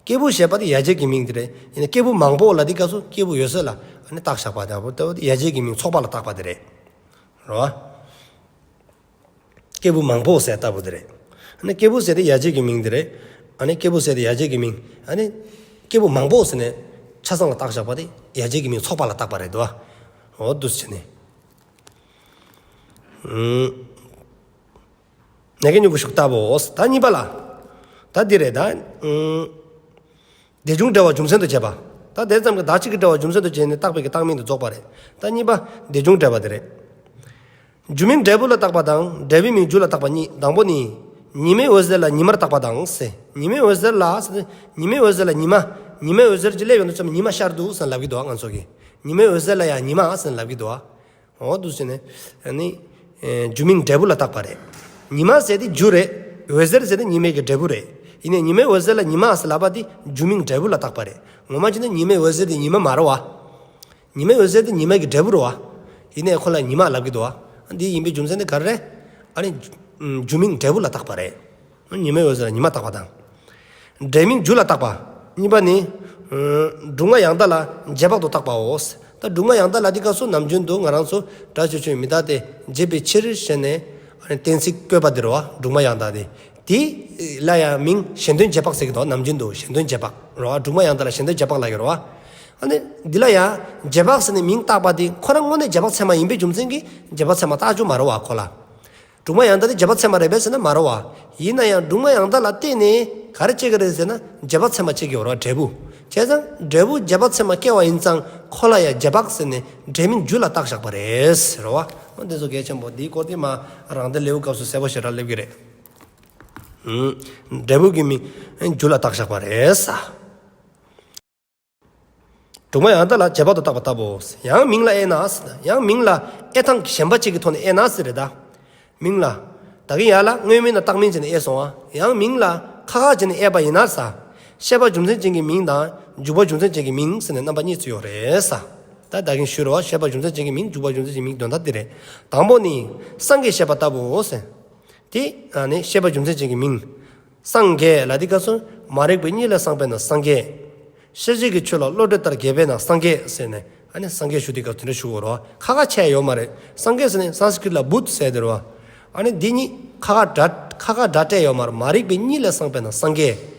སྐྱེས་བུ་ཞེས་པ་དེ་ཡ་གྱལ་གྱི་མིང་དེ་རེད། ཡིན་ན་སྐྱེས་བུ་མང་པོ་ལ་དེ་སྐབས་སུ་སྐྱེས་བུ་ཡོད་ཚད་ལ་ཨ་ནི་བཏགས་བཞག་པ་དེ་ཡ་གྱལ་གྱི་མིང་ཚོགས་པ་ལ་བཏགས་པ་དེ་རེད། རེད་བ། སྐྱེས་བུ་མང་པོ་ཟེར་ལྟ་བུ་དེ་རེད། ཨ་ནི་སྐྱེས་བུ་ཟེར་དེ་ཡ་གྱལ་གྱི་མིང་དེ་རེད། ཨ་ནི་སྐྱེས་བུ་ཟེར་དེ་ཡ་གྱལ་གྱི་མིང་། ཨ་ནི་སྐྱེས་བུ་མང་པོ་ཟེར་ནས་ཆ་ཚང་ལ་བཏགས་བཞག་པ་དེ་ཡ་གྱལ་གྱི་མིང་ཚོགས་པ་ལ་བཏགས་པ་རེད་དོ། འོ་འདུག་སེ་བྱས་ནས། ཨུམ། ནད་ཀྱི་སྨྱུ་གུ་ཞིག་ལྟ་བུའོ། ད་གཉིས་པ་ལ། ད་འདི་རེད་ད། ཨུམ། དེ་བྱུང་འབྲེལ་བ་རྒྱུ་མཚན་དུ་བྱས་པ། ད་དེ་ཙམ་གྱིས་བདག་གཅིག་གི་འབྲེལ་བ་རྒྱུ་མཚན་དུ་བྱས་ནས་བཏགས་པའི་གི་བཏགས་མིང་དུ་རྫོགས་པ་རེད། ད་གཉིས་པ་དེ་བྱུང་འབྲེལ་བ་དེ་རེད། རྒྱུ་མིང་འབྲས་བུ་ལ་བཏགས་པ་དང་འབྲས་བུའི་མིང་རྒྱུ་ལ་བཏགས་པ་གཉིས། དང་པོ་ནི། ཉི་མའི་འོད་ཟེར་ལ་ཉི་མར་བཏགས་པ་དང་ཟེར། ཉི་མའི་འོད་ཟེར་ལ་ཟེར། ཉི་མའི་འོད་ཟེར་ལ་ཉི་མ། ཉི་མའི་འོད་ཟེར་གྱི་སླེབས་ཡོང་དུས་ཙམ་ཉི་མ་ཤར་འདུག་ཟེར་ལབ་ཀྱི་འདུག་ང་ཚོ་གིས། ཉི་མའི་འོད་ཟེར་ལ་ཡང་ཉི་མ་ཟེར་ལབ་ཀྱི་འདུག་འོ་འདུག་ཟེར་ནས། ཨ་ནི། ཨེ། རྒྱུ་མིང་འབྲས་བུ་ལ་བཏགས་པ་རེད། ཉི་མ་ཟེར་དེ་རྒྱུ་རེད། འོད་ཟེར་ཟེར་དེ་ཉི་མའི་གི་འབྲས་བུ་རེད། ཡིན་ནའི་ཉི་མའི་འོད་ཟེར་ལ་ཉི་མ་ཟེར་ལབ་པ་དེ་རྒྱུ་མིང་འབྲས་བུ་ལ་བཏགས་པ་རེད། ངོ་མ་བྱས་ན་ཉི་མའི་འོད་ཟེར་དེ་ཉི་མ་མ་རེད་བ། ཉི་མའི་འོད་ཟེར་དེ་ཉི་མ་གི་འབྲས་བུ་རེད་བ། ཡིན་ནའི་ཁོ་ལ་ཉི་མ་ལབ་ཀྱི་འདུག་བ། འདི་ཡིན་པའི་རྒྱུ་མཚན་དེ་ག་རེ་རེད། ཨ་ནི། རྒྱུ་མིང་འབྲས་བུ་ལ་བཏགས་པ་རེད། ཉི་མའི་འོད་ཟེར་ལ་ཉི་མ་བཏགས་པ་དང་། འབྲས་མིང་རྒྱུ་ལ་བཏགས་པ། གཉིས་པ་ནི། སྒྲུང་མ་ཡང་དག་ལ་རྗེས་དཔག་ཏུ་བཏགས་པའོ། ད་སྒྲུང་མ་ཡང་དག་ལ་འདི་སྐབས་སུ་ནམ་རྒྱུན་དུ་ང་རང་ཚོ་སྒྲ་ཆོས་ཅན་མི་རྟག་སྟེ་བྱས་པའི་ཕྱིར་ཞེས་ནས་གཏན་ཚིགས་བཀོད་པ་འདི་རེད་བ། སྒྲུང་མ་ཡང་དག་དེ། དེ་ལ་ཡང་མིང་གཞན་དོན་རྗེས་དཔག་ཟེར་གྱི་འདུག་ནམ་རྒྱུན་དུ་གཞན་དོན་རྗེས་དཔག་རེད་བ། སྒྲུང་མ་ཡང་དག་ལ་གཞན་དོན་རྗེས་དཔག་ལབ་ཀྱི་རེད་བ། ཨ་ནི་འདི་ལ་ཡང་རྗེས་དཔག་ཟེར་ནས་མིང་བཏགས་པ་དེ་ཁོ་རང་དངོས་གནས་རྗེས་དཔག་ཚད་མ་ཡིན་པའི་རྒྱུ་མཚན་གྱིས་རྗེས་དཔག་ཚད་མ་བཏགས་རྒྱུ་མ་རེད་བ་ཁོ་ལ། སྒྲུང་མ་ཡང་དག་དེ་རྗེས་དཔག་ཚད་མ་རེད་པས་ཟེར་ན་མ་རེད་བ། ཡིན་ན་ཡང་སྒྲུང་མ་ཡང་དག་ལ་བརྟེན་ནས་ག་རེ་སྐྱེ་གི་རེད་ཟེར་ན་རྗེས་དཔག་ཚད་མ་སྐྱེ་གི་ཡོད་རེད་བ། འབྲས་བུ། བྱས་ཙང་འབྲས་བུ་རྗེས་དཔག་ཚད་མ་སྐྱེ་བ་ཡིན་ཙང་ཁོ་ལ་ཡང་རྗེས་དཔག་ཟེར་ནས་འབྲས་མིང་རྒྱུ་ལ་བཏགས་བཞག་པ་རེད་ཟེར་བ། འོ་འདི་ཚོ་གལ་ཆེན་པོ། འདིའི་སྐོར་དེ་མ་རང་དེ་ལེའུ་སྐབས་སུ་གསལ་པོ་ཞེ་དྲག་སླེབས་ཀྱི་རེད། ཨུམ། འབྲས་བུ་གི་མིང་རྒྱུ་ལ་བཏགས་བཞག་པ་རེད་ས། སྒྲུང་མ་ཡང་དག་ལ་རྗེས་དཔག་ཏུ་བཏགས་པ་ལྟ་བུའོ། ཡང་མིང་ལ་དབྱེ་ན། ཡང་མིང་ལ་དབྱེ་སྟངས་གཞན་པ་གཅིག་གི་ཐོག་ནས་དབྱེ་ན་ཟེར་རེད་ད། མིང་ལ། ད་གིན་ཡར་ལ་དངོས་མིང་དང་བཏགས་མིང་བྱས་ནས་དབྱེ་སོང་བ། ཡང་མིང་ལ་ཁ་ཁ་བྱས་ནས་དབྱེ་བ་ཡིན་ན་ས། ཤེས་པ་རྒྱུ་མཚན་ཅན་གྱི་མིང་དང་འཇུག་པ་རྒྱུ་མཚན་ཅན་གྱི་མིང་ཟེར་ནས་རྣམ་པ་གཉིས་ཚུད་ཡོད་རེད་ས། ད་ད་གིན་ཞུས་རེད་བ། ཤེས་པ་རྒྱུ་མཚན་ཅན་གྱི་མིང་འཇུག་པ་རྒྱུ་མཚན་ཅན་གྱི་མིང་དོན་དག་འདི་རེད། དང་པོ་ནི། སངས་རྒྱས་ཞེས་པ་ལྟ་བུའོ་ཟེར། དེ་ནི་ཤེས་པ་རྒྱུ་མཚན་ཅན་གྱི་མིང་། སངས་རྒྱས་ལ་དེ་སྐབས་སུ་མ་རིག་པའི་གཉིད་ལས་སངས་པས་ན་སངས་རྒྱས། ཤེས་བྱེད་ཀྱི་ཆོས་ལ་བློ་གྲོས་ལྟར་རྒྱས་པས་ན་སངས་རྒྱས་ཟེར་ནས་ཨ་ནི་སངས་རྒྱས་ཞུ་དུས་སྐབས་དེ་འདྲ་ཞུ་དགོས་རེད་བ། ཁ་ཁ་ཆད་ཡོད་མ་རེད། སངས་རྒྱས་ཟེར་ནས་སཾ་སྐྲྀཏ་ལ་བུདྡྷ་ཟེར་དེ་རེད་བ། ཨ་ནི་འདི་གཉིས་ཁ་ཁ་སྒྲ་ཁ་ཁ་སྒྲ་སྤྲད་ཡོད་མ་རེད། མ་རིག་པའི་གཉིད་ལས་སངས་པས་ན་སངས་རྒྱས།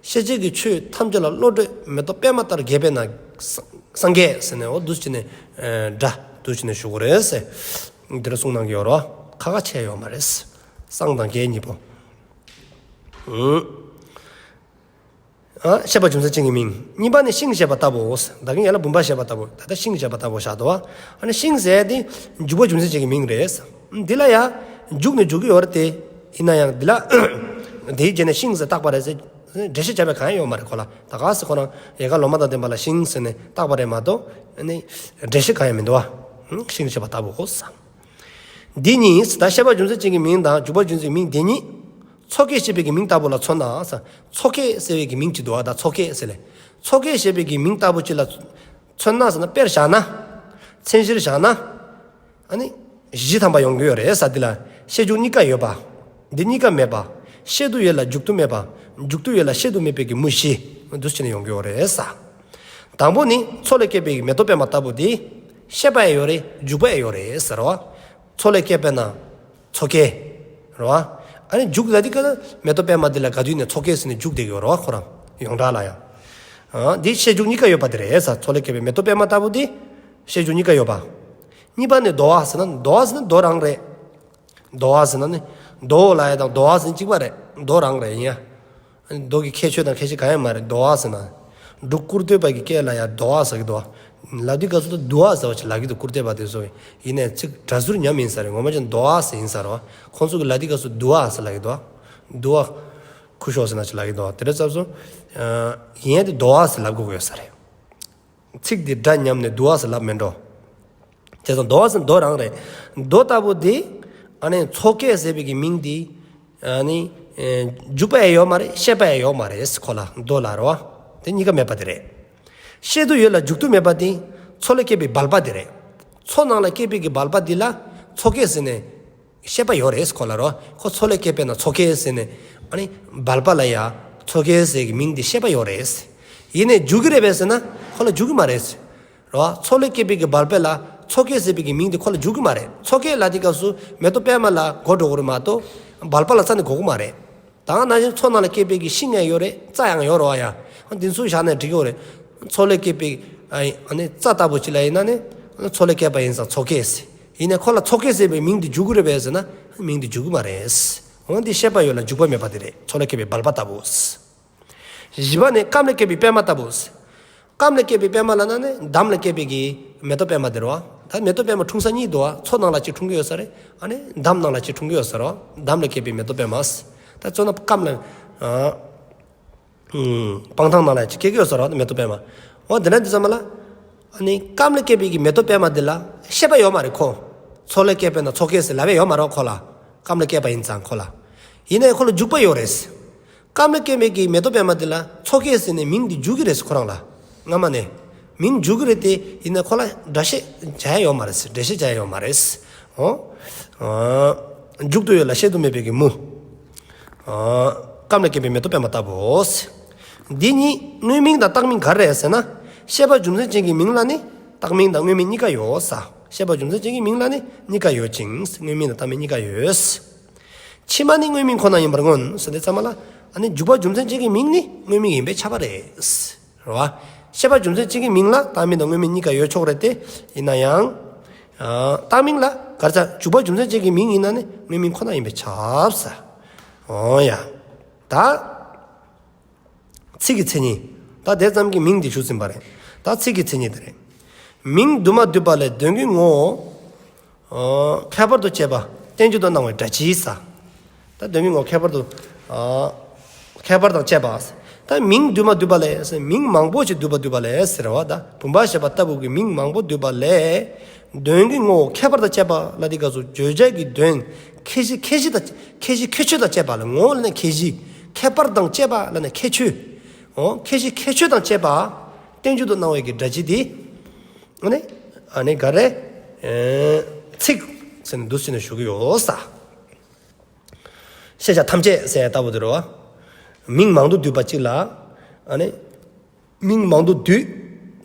ཤེས་བྱེད་ཀྱི་ཆོས་ཐམས་ཅད་ལ་བློ་གྲོས་མེ་ཏོག་པད་མ་ལྟར་རྒྱས་པས་ན་སངས་རྒྱས་ཟེར་ནས། འོ་འདུག་སེ་བྱས་ནས་སྒྲ་འདུག་སེ་བྱས་ནས་ཞུ་དགོས་རེད་ཟེར། འདི་འདྲ་གསུངས་གནང་གི་ཡོད་རེད་བ། ཁ་ཁ་ཆད་ཡོད་མ་རེད། སངས་དང་རྒྱས་གཉིས་པོ། ཨུམ། ཨ། ཤེས་པ་རྒྱུ་མཚན་ཅན་གྱི་མིང་། གཉིས་པ་ནི་ཤིང་ཞེས་པ་ལྟ་བུའོ། ད་གིན་ཡར་ལ་བུམ་པ་ཞེས་པ་ལྟ་བུ། ད་ལྟ་ཤིང་ཞེས་པ་ལྟ་བུ་བཞག་འདུག་བ། ཨ་ནི་ཤིང་ཟེར་དེ་འཇུག་པ་རྒྱུ་མཚན་ཅན་གྱི་མིང་རེད། འདི་ལ་ཡང་འཇུག་ནི་འཇུག་གི་ཡོད་རེད་དེ། ཡིན་ན་ཡང་འདི་ལ་དེའི་རྗེས་ནས་ཤིང་ཟེར་བཏགས་པ་རེད་ཟེར་འགྲེལ་བཤད་བྱ་བའི་གང་ཡང་ཡོད་མ་རེད་ཁོ་ལ། ད་ག་ཟེ་ཁོ་རང་ཡལ་ག་ལོ་མ་དང་ལྡན་པ་ལ་ཤིང་ཟེར་ནས་བཏགས་པ་རེད་མ་གཏོགས། ཨ་ནི་འགྲེལ་བཤད་གང་ཡང་མི་འདུག་བ། ཤིང་ཞེས་པ་ལྟ་བུའོ། འདི་གཉིས་ད་ཤེས་པ་རྒྱུ་མཚན་ཅན་གྱི་མིང་དང་འཇུག་པ་རྒྱུ་མཚན་མིང་འདི་གཉིས། མཚོ་སྐྱེས་ཞེས་པའི་གི་མིང་ལྟ་བུ་ལ་མཚོན་ན་ས། མཚོ་སྐྱེས་ཟེར་བའི་གི་མིང་ཅིག་འདུག་བ། ད་མཚོ་སྐྱེས་ཟེར་ལེ། མཚོ་སྐྱེས་ཞེས་པའི་གི་མིང་ལྟ་བུ་ཅིག་ལ་མཚོན་ན་ཟེར་ན། དཔེར་བཞག་ན། མཚན་གཞིར་བཞག་ན། ཨ་ནི། གཞི་ཐམ་པ་ཡོང་གི་ཡོད་རེད་ས། འདི་ལ་ཤེས་འཇུག་གཉིས་ཀ་ཡོད་པ། འདི་གཉིས་ཀ་མེད་པ། ཤེས་དུ་ཡོད་ལ་འཇུག་ཏུ་མེད་པ། འཇུག་ཏུ་ཡོད་ལ་ཤེས་དུ་མེད་པའི་གི་མུ་བཞི། འདུག་སེ་བྱས་ནས་ཡོང་གི་ཡོད་རེད་ས། དང་པོ་ནི་མཚོ་ལས་སྐྱེས་པའི་མེ་ཏོག་པད་མ་ལྟ་བུ་དེ། ཤེས་པ་ཡང་ཡོད་རེད། འཇུག་པ་ཡང་ཡོད་རེད་ཟེར་བ། མཚོ་ལས་སྐྱེས་པས་ན། མཚོ་སྐྱེས། རེད་བ། ཨ་ནི་འཇུག་ལ་དེ་ག་ལ་མེ་ཏོག་པད་མ་དེ་ལ་ག་དུས་ནས་མཚོ་སྐྱེས་ཟེར་ནས་འཇུག་བསྡད་ཀྱི་ཡོད་རེད་བ་ཁོ་རང་། ཡོངས་གྲགས་ལ་ཡང་། ཨ། འདི་ཤེས་འཇུག་གཉིས་ཀ་ཡོད་པ་དེ་རེད་ས། མཚོ་ལས་སྐྱེས་པའི་མེ་ཏོག་པད་མ་ལྟ་བུ་དེ། ཤེས་འཇུག་གཉིས་ཀ་ཡོད་པ། གཉིས་པ་ནི་དོ་བ་ཟེར་ན། དོ་བ་ཟེར་ན་རྡོ་རང་རེད། དོ་བ་ཟེར་ན་ནི། དོ་ལབ་ཡ་དང་དོ་བ་ཟེར་ན་གཅིག་པ་རེད། རྡོ་རང་རེད་ཡིན་ཡ། རྡོ་གི་ཁྱད་ཆོས་དང་ཁྱད་ཆོས་གང་ཡང་མ་རེད། དོ་བ་ཟེར་ན། འབྲུག་སྐུར་སྟོད་པ་གི་སྐད་ལ་ཡ་དོ་བ་ཟེར་གི་འདུག་བ། ལབ་དུས་སྐབས་སུ་ད་དུ་བ་ཟེར་བ་ཅིག་ལབ་གི་འདུག་སྐུར་སྟོད་པ་དེ་ཚོ། ཡིན་ནའི་ཚིག་སྒྲ་ཟུར་ཉམས་ཡིན་ས་རེད། ངོ་མ་ཅན་དོ་བ་ཟེར་ཡིན་ས་རེད་བ། ཁོང་ཚོ་གི་ལབ་དུས་སྐབས་སུ་དུ་བ་ཟེར་ལབ་གི་འདུག་བ། དུ་བ། ཁུ་ཤོ་ཟེར་ན་ཅིག་ལབ་གི་འདུག་བ། དེ་འདྲ་ཚབ་སོང་། ཡིན་ཡ་དེ་དོ་བ་ཟེར་ལབ་དགོས་ཀྱི་ཡོད་ས་རེད། ཚིག་འདི་སྒྲ་ཉམས་ནས་དུ་བ་ཟེར་ལབ་མེད་འགྲོ། དེ་ཙང་མདོ་བ་ཟེར་མདོ་རང་རེད། མདོ་ལྟ་བུ་དེ་ཨ་ནི་མཚོ་སྐྱེས་ཟེར་བའི་གི་མིང་དེ་ཨ་ནི་ཨེ་འཇུག་པ་ཡང་ཡོད་མ་རེད། བཤད་པ་ཡང་ཡོད་མ་རེད། ཁོ་ལ་མདོ་ལ་རེད་བ། དེ་གཉིས་ཀ་མེད་པ་དེ་རེད། བཤད་དུ་ཡོད་ལ་འཇུག་ཏུ་མེད་པ་དེ་མཚོ་ལས་སྐྱེས་པའི་སྦལ་པ་དེ་རེད། མཚོ་ནང་ལ་སྐྱེས་པའི་གི་སྦལ་པ་འདི་ལ་མཚོ་སྐྱེས་ཟེར་ནས་བཤད་པ་ཡོད་རེད། ཁོ་ལ་རོ། ཁོ་མཚོ་ལས་སྐྱེས་པས་ན་མཚོ་སྐྱེས་ཟེར་ནས་ཨ་ནི་སྦལ་པ་ལ་ཡ་མཚོ་སྐྱེས་ཟེར་གི་མིང་འདི་བཤད་པ་ཡོད་རེད། ཡིན་ནའི་འཇུག་གི་རེད་པས་ཟེར་ན་ཁོ་ལ་འཇུག་གི་མ་རེད། རོ། མཚོ་ལས་སྐྱེས་པའི་གི་སྦལ་པ་ལ་མཚོ་སྐྱེས་ཟེར་བའི་གི་མིང་འདི་ཁོ་ལ་འཇུག་གི་མ་རེད། མཚོ་སྐྱེས་ལ་དེ་སྐབས་སུ་མེ་ཏོག་པད་མ་ལ་གོ་འགྲོ་གི་རེད་མ་གཏོགས་སྦལ་པ་ལ་རྩ་ནས་གོ་གི་མ་རེད། ད་ནང་བཞིན་མཚོ་ནང་ལ་སྐྱེས་པའི་གི་ཤིང་ཡང་ཡོད་རེད། རྩྭ་ཡང་ཡོད་རེད་བ་ཡ། འདི་ཚོ་བཞག་ནས་འགྲིག་གི་ཡོད་རེད། མཚོ་ལས་སྐྱེས་པའི་ཨ་ནི་རྩྭ་ལྟ་བུ་ཅིག་ལ་ཡིན་ན་ནི་མཚོ་ལས་སྐྱེས་པ་ཡིན་ཙང་མཚོ་སྐྱེས་ཟེར། ཡིན་ནའི་ཁོ་ལ་མཚོ་སྐྱེས་ཟེར་བའི་མིང་འདི་འཇུག་གི་རེད་པས་ཟེར་ན་མིང་འདི་འཇུག་གི་མ་རེད། འོ་འདི་བཤད་པ་ཡོད་ལ་འཇུག་པ་མེད་པ་དེ་རེད། མཚོ་ལས་སྐྱེས་པའི་སྦལ་པ་ལྟ་བུ། བཞི་པ་ནི་སྐམ་ལས་སྐྱེས་པའི་པད་མ་ལྟ་བུ། སྐམ་ལས་སྐྱེས་པའི་པད་མ་ལབ་ན་ནི་འདམ་ལས་སྐྱེས་པའི་གི་མེ་ཏོག་པད་མ་དེ་རེད་བ། ད་མེ་ཏོག་པད་མ་འཁྲུངས་ས་གཉིས་འདུག་བ། མཚོ་ནང་ལ་གཅིག་འཁྲུངས་ཀྱི་ཡོད་ས་རེད། ཨ་ནི་འདམ་ནང་ལ་གཅིག་འཁྲུངས་ཀྱི་ཡོད་ས་རེད་བ། འདམ་ལས་སྐྱེས་པའི་མེ་ཏོག་པད་མ། ད་མཚོ་ནང་སྐམ་ལ་ཨ་སྤང་ཐང་ནང་ལ་གཅིག་སྐྱེས་ཀྱི་ཡོད་ས་རེད་བ། མེ་ཏོག་པད་མ། འོ་དེ་འདྲ་འདི་ཚང་མ་ལ་ཨ་ནི་སྐམ་ལས་སྐྱེས་པའི་གི་མེ་ཏོག་པད་མ་འདི་ལ་བཤད་པ་ཡོད་མ་རེད་ཁོ། མཚོ་ལས་སྐྱེས་པས་ན་མཚོ་སྐྱེས་ཟེར་ལབ་པ་ཡོད་མ་རེད་ཁོ་ལ། སྐམ་ལས་སྐྱེས་པ་ཡིན་ཙང་ཁོ་ལ། ཡིན་ནའི་ཁོ་ལ་འཇུག་པ་ཡོད་རེད། སྐམ་ལས་སྐྱེས་པའི་གི་མེ་ཏོག་པད་མ་དེ་ལ་མཚོ་སྐྱེས་ཟེར་ནས་མིང་འདི་འཇུག་གི་རེད་ཁོ་རང་ལ། སྔ་མ་ནས། མིང་འཇུག་གི་རེད་དེ་ཡིན་ན་ཁོ་ལ་སྒྲ་བཤད་བྱ་ཡ་ཡོད་མ་རེད། འགྲེལ་བཤད་བྱ་ཡ་ཡོད་མ་རེད། འོ། ཨ་འཇུག་ཏུ་ཡོད་ལ་བཤད་དུ་མེད་པའི་གི་མུ། ཨ་སྐམ་ལས་སྐྱེས་པའི་མེ་ཏོག་པད་མ་ལྟ་བུའོ། འདི་གཉིས་དངོས་མིང་དང་བཏགས་མིང་ག་རེ་རེད་ཟེར་ན། བཤད་པ་རྒྱུ་མཚན་ཅན་གྱི་མིང་ལ་ནི་བཏགས་མིང་དང་དངོས་མིང་གཉིས་ཀ་ཡོད་ས། བཤད་པ་རྒྱུ་མཚན་ཅན་གྱི་མིང་ལ་ནི་གཉིས་ཀ་ཡོད་ཅིང་དངོས་མིང་དང་བཏགས་མིང་གཉིས་ཀ་ཡོད། ཕྱི་མ་ནི་དངོས་མིང་ཁོ་ན་ཡིན་པར་མངོན་ཟེར་དེ་ཚང་མ་ལ་ཨ་ནི་འཇུག་པ་རྒྱུ་མཚན་ཅན་གྱི་མིང་ནི་དངོས་མིང་ཡིན་པས་ཁྱབ་པ་རེད། རེད་བ། བཤད་པ་རྒྱུ་མཚན་ཅན་གྱི་མིང་ལ་བཏགས་མིང་དང་དངོས་མིང་གཉིས་ཀ་ཡོད་ཆོག་རེད་དེ། ཡིན་ན་ཡང་། ཨ་བཏགས་མིང་ལ་གར་ཆ་འཇུག་པ་རྒྱུ་མཚན་ཅན་གྱི་མིང་ཡིན་ན་ནི་དངོས་མིང་ཁོ་ན་ཡིན་པས་ཁྱབ་ས། འོ་ཡ། ད། ཚིག་གི་མཚན་ཉིད། ད་དེ་ཙམ་གྱིས་མིང་འདི་ཞུས་ཟིན་པ་རེད། ད་ཚིག་གི་མཚན་ཉིད་དེ་རེད། མིང་དུ་མ་འདུས་པ་ལས་དོན་གྱི་ངོ་བོ། ཨོ། ཁྱད་པར་དུ་བྱས་པ་བསྟན་བཅོས་སུ་སྣང་བའི་སྒྲ་སྤྱི་ས། ད་དོན་གྱི་ངོ་བོ་ཁྱད་པར་དུ། ཨོ། ཁྱད་པར་དང་བཅས་པ། ད་མིང་དུ་མ་འདུས་པ་ལས་མིང་མང་པོ་ཞིག་འདུས་པ་འདུས་པ་ལས་ཟེར་བ་ད་བུམ་པ་ཞེས་པ་ལྟ་བུ་གི་མིང་མང་པོ་འདུས་པ་ལས། དོན་གྱི་ངོ་བོ་ཁྱད་པར་དང་བཅས་པ་ལ་དེ་སྐབས་སུ་བརྗོད་བྱ་གི་དོན་ཁྱད་གཞི་ཁྱད་གཞི་དང་ཁྱད་གཞི་ཁྱད་ཆོས་དང་བཅས་པ་ལ་ངོ་བོ་ལ་ནི་ཁྱད་གཞི། ཁྱད་པར་དང་བཅས་པ་ལ་ནི་ཁྱད་ཆོས། འོ། ཁྱད་གཞི་ཁྱད་ཆོས་དང་བཅས་པ་བསྟན་བཅོས་སུ་སྣང་བའི་གི་སྒྲ་སྤྱི་དེ། ཨ་ནི་ཨ་ནི་ག་རེ། ཨེ་ཚིག་ཟེར་ནས་འདུག་ཟེར་ནས་ཞུ་གི་ཡོད་ས། ཤེས་བྱ་ཐམས་ཅད་ཟེར་ཡ་ལྟ་བུ་དེ་རེད་བ། མིང་མང་དུ་འདུས་པ་གཅིག་ལ། ཨ་ནི། མིང་མང་དུ་འདུས།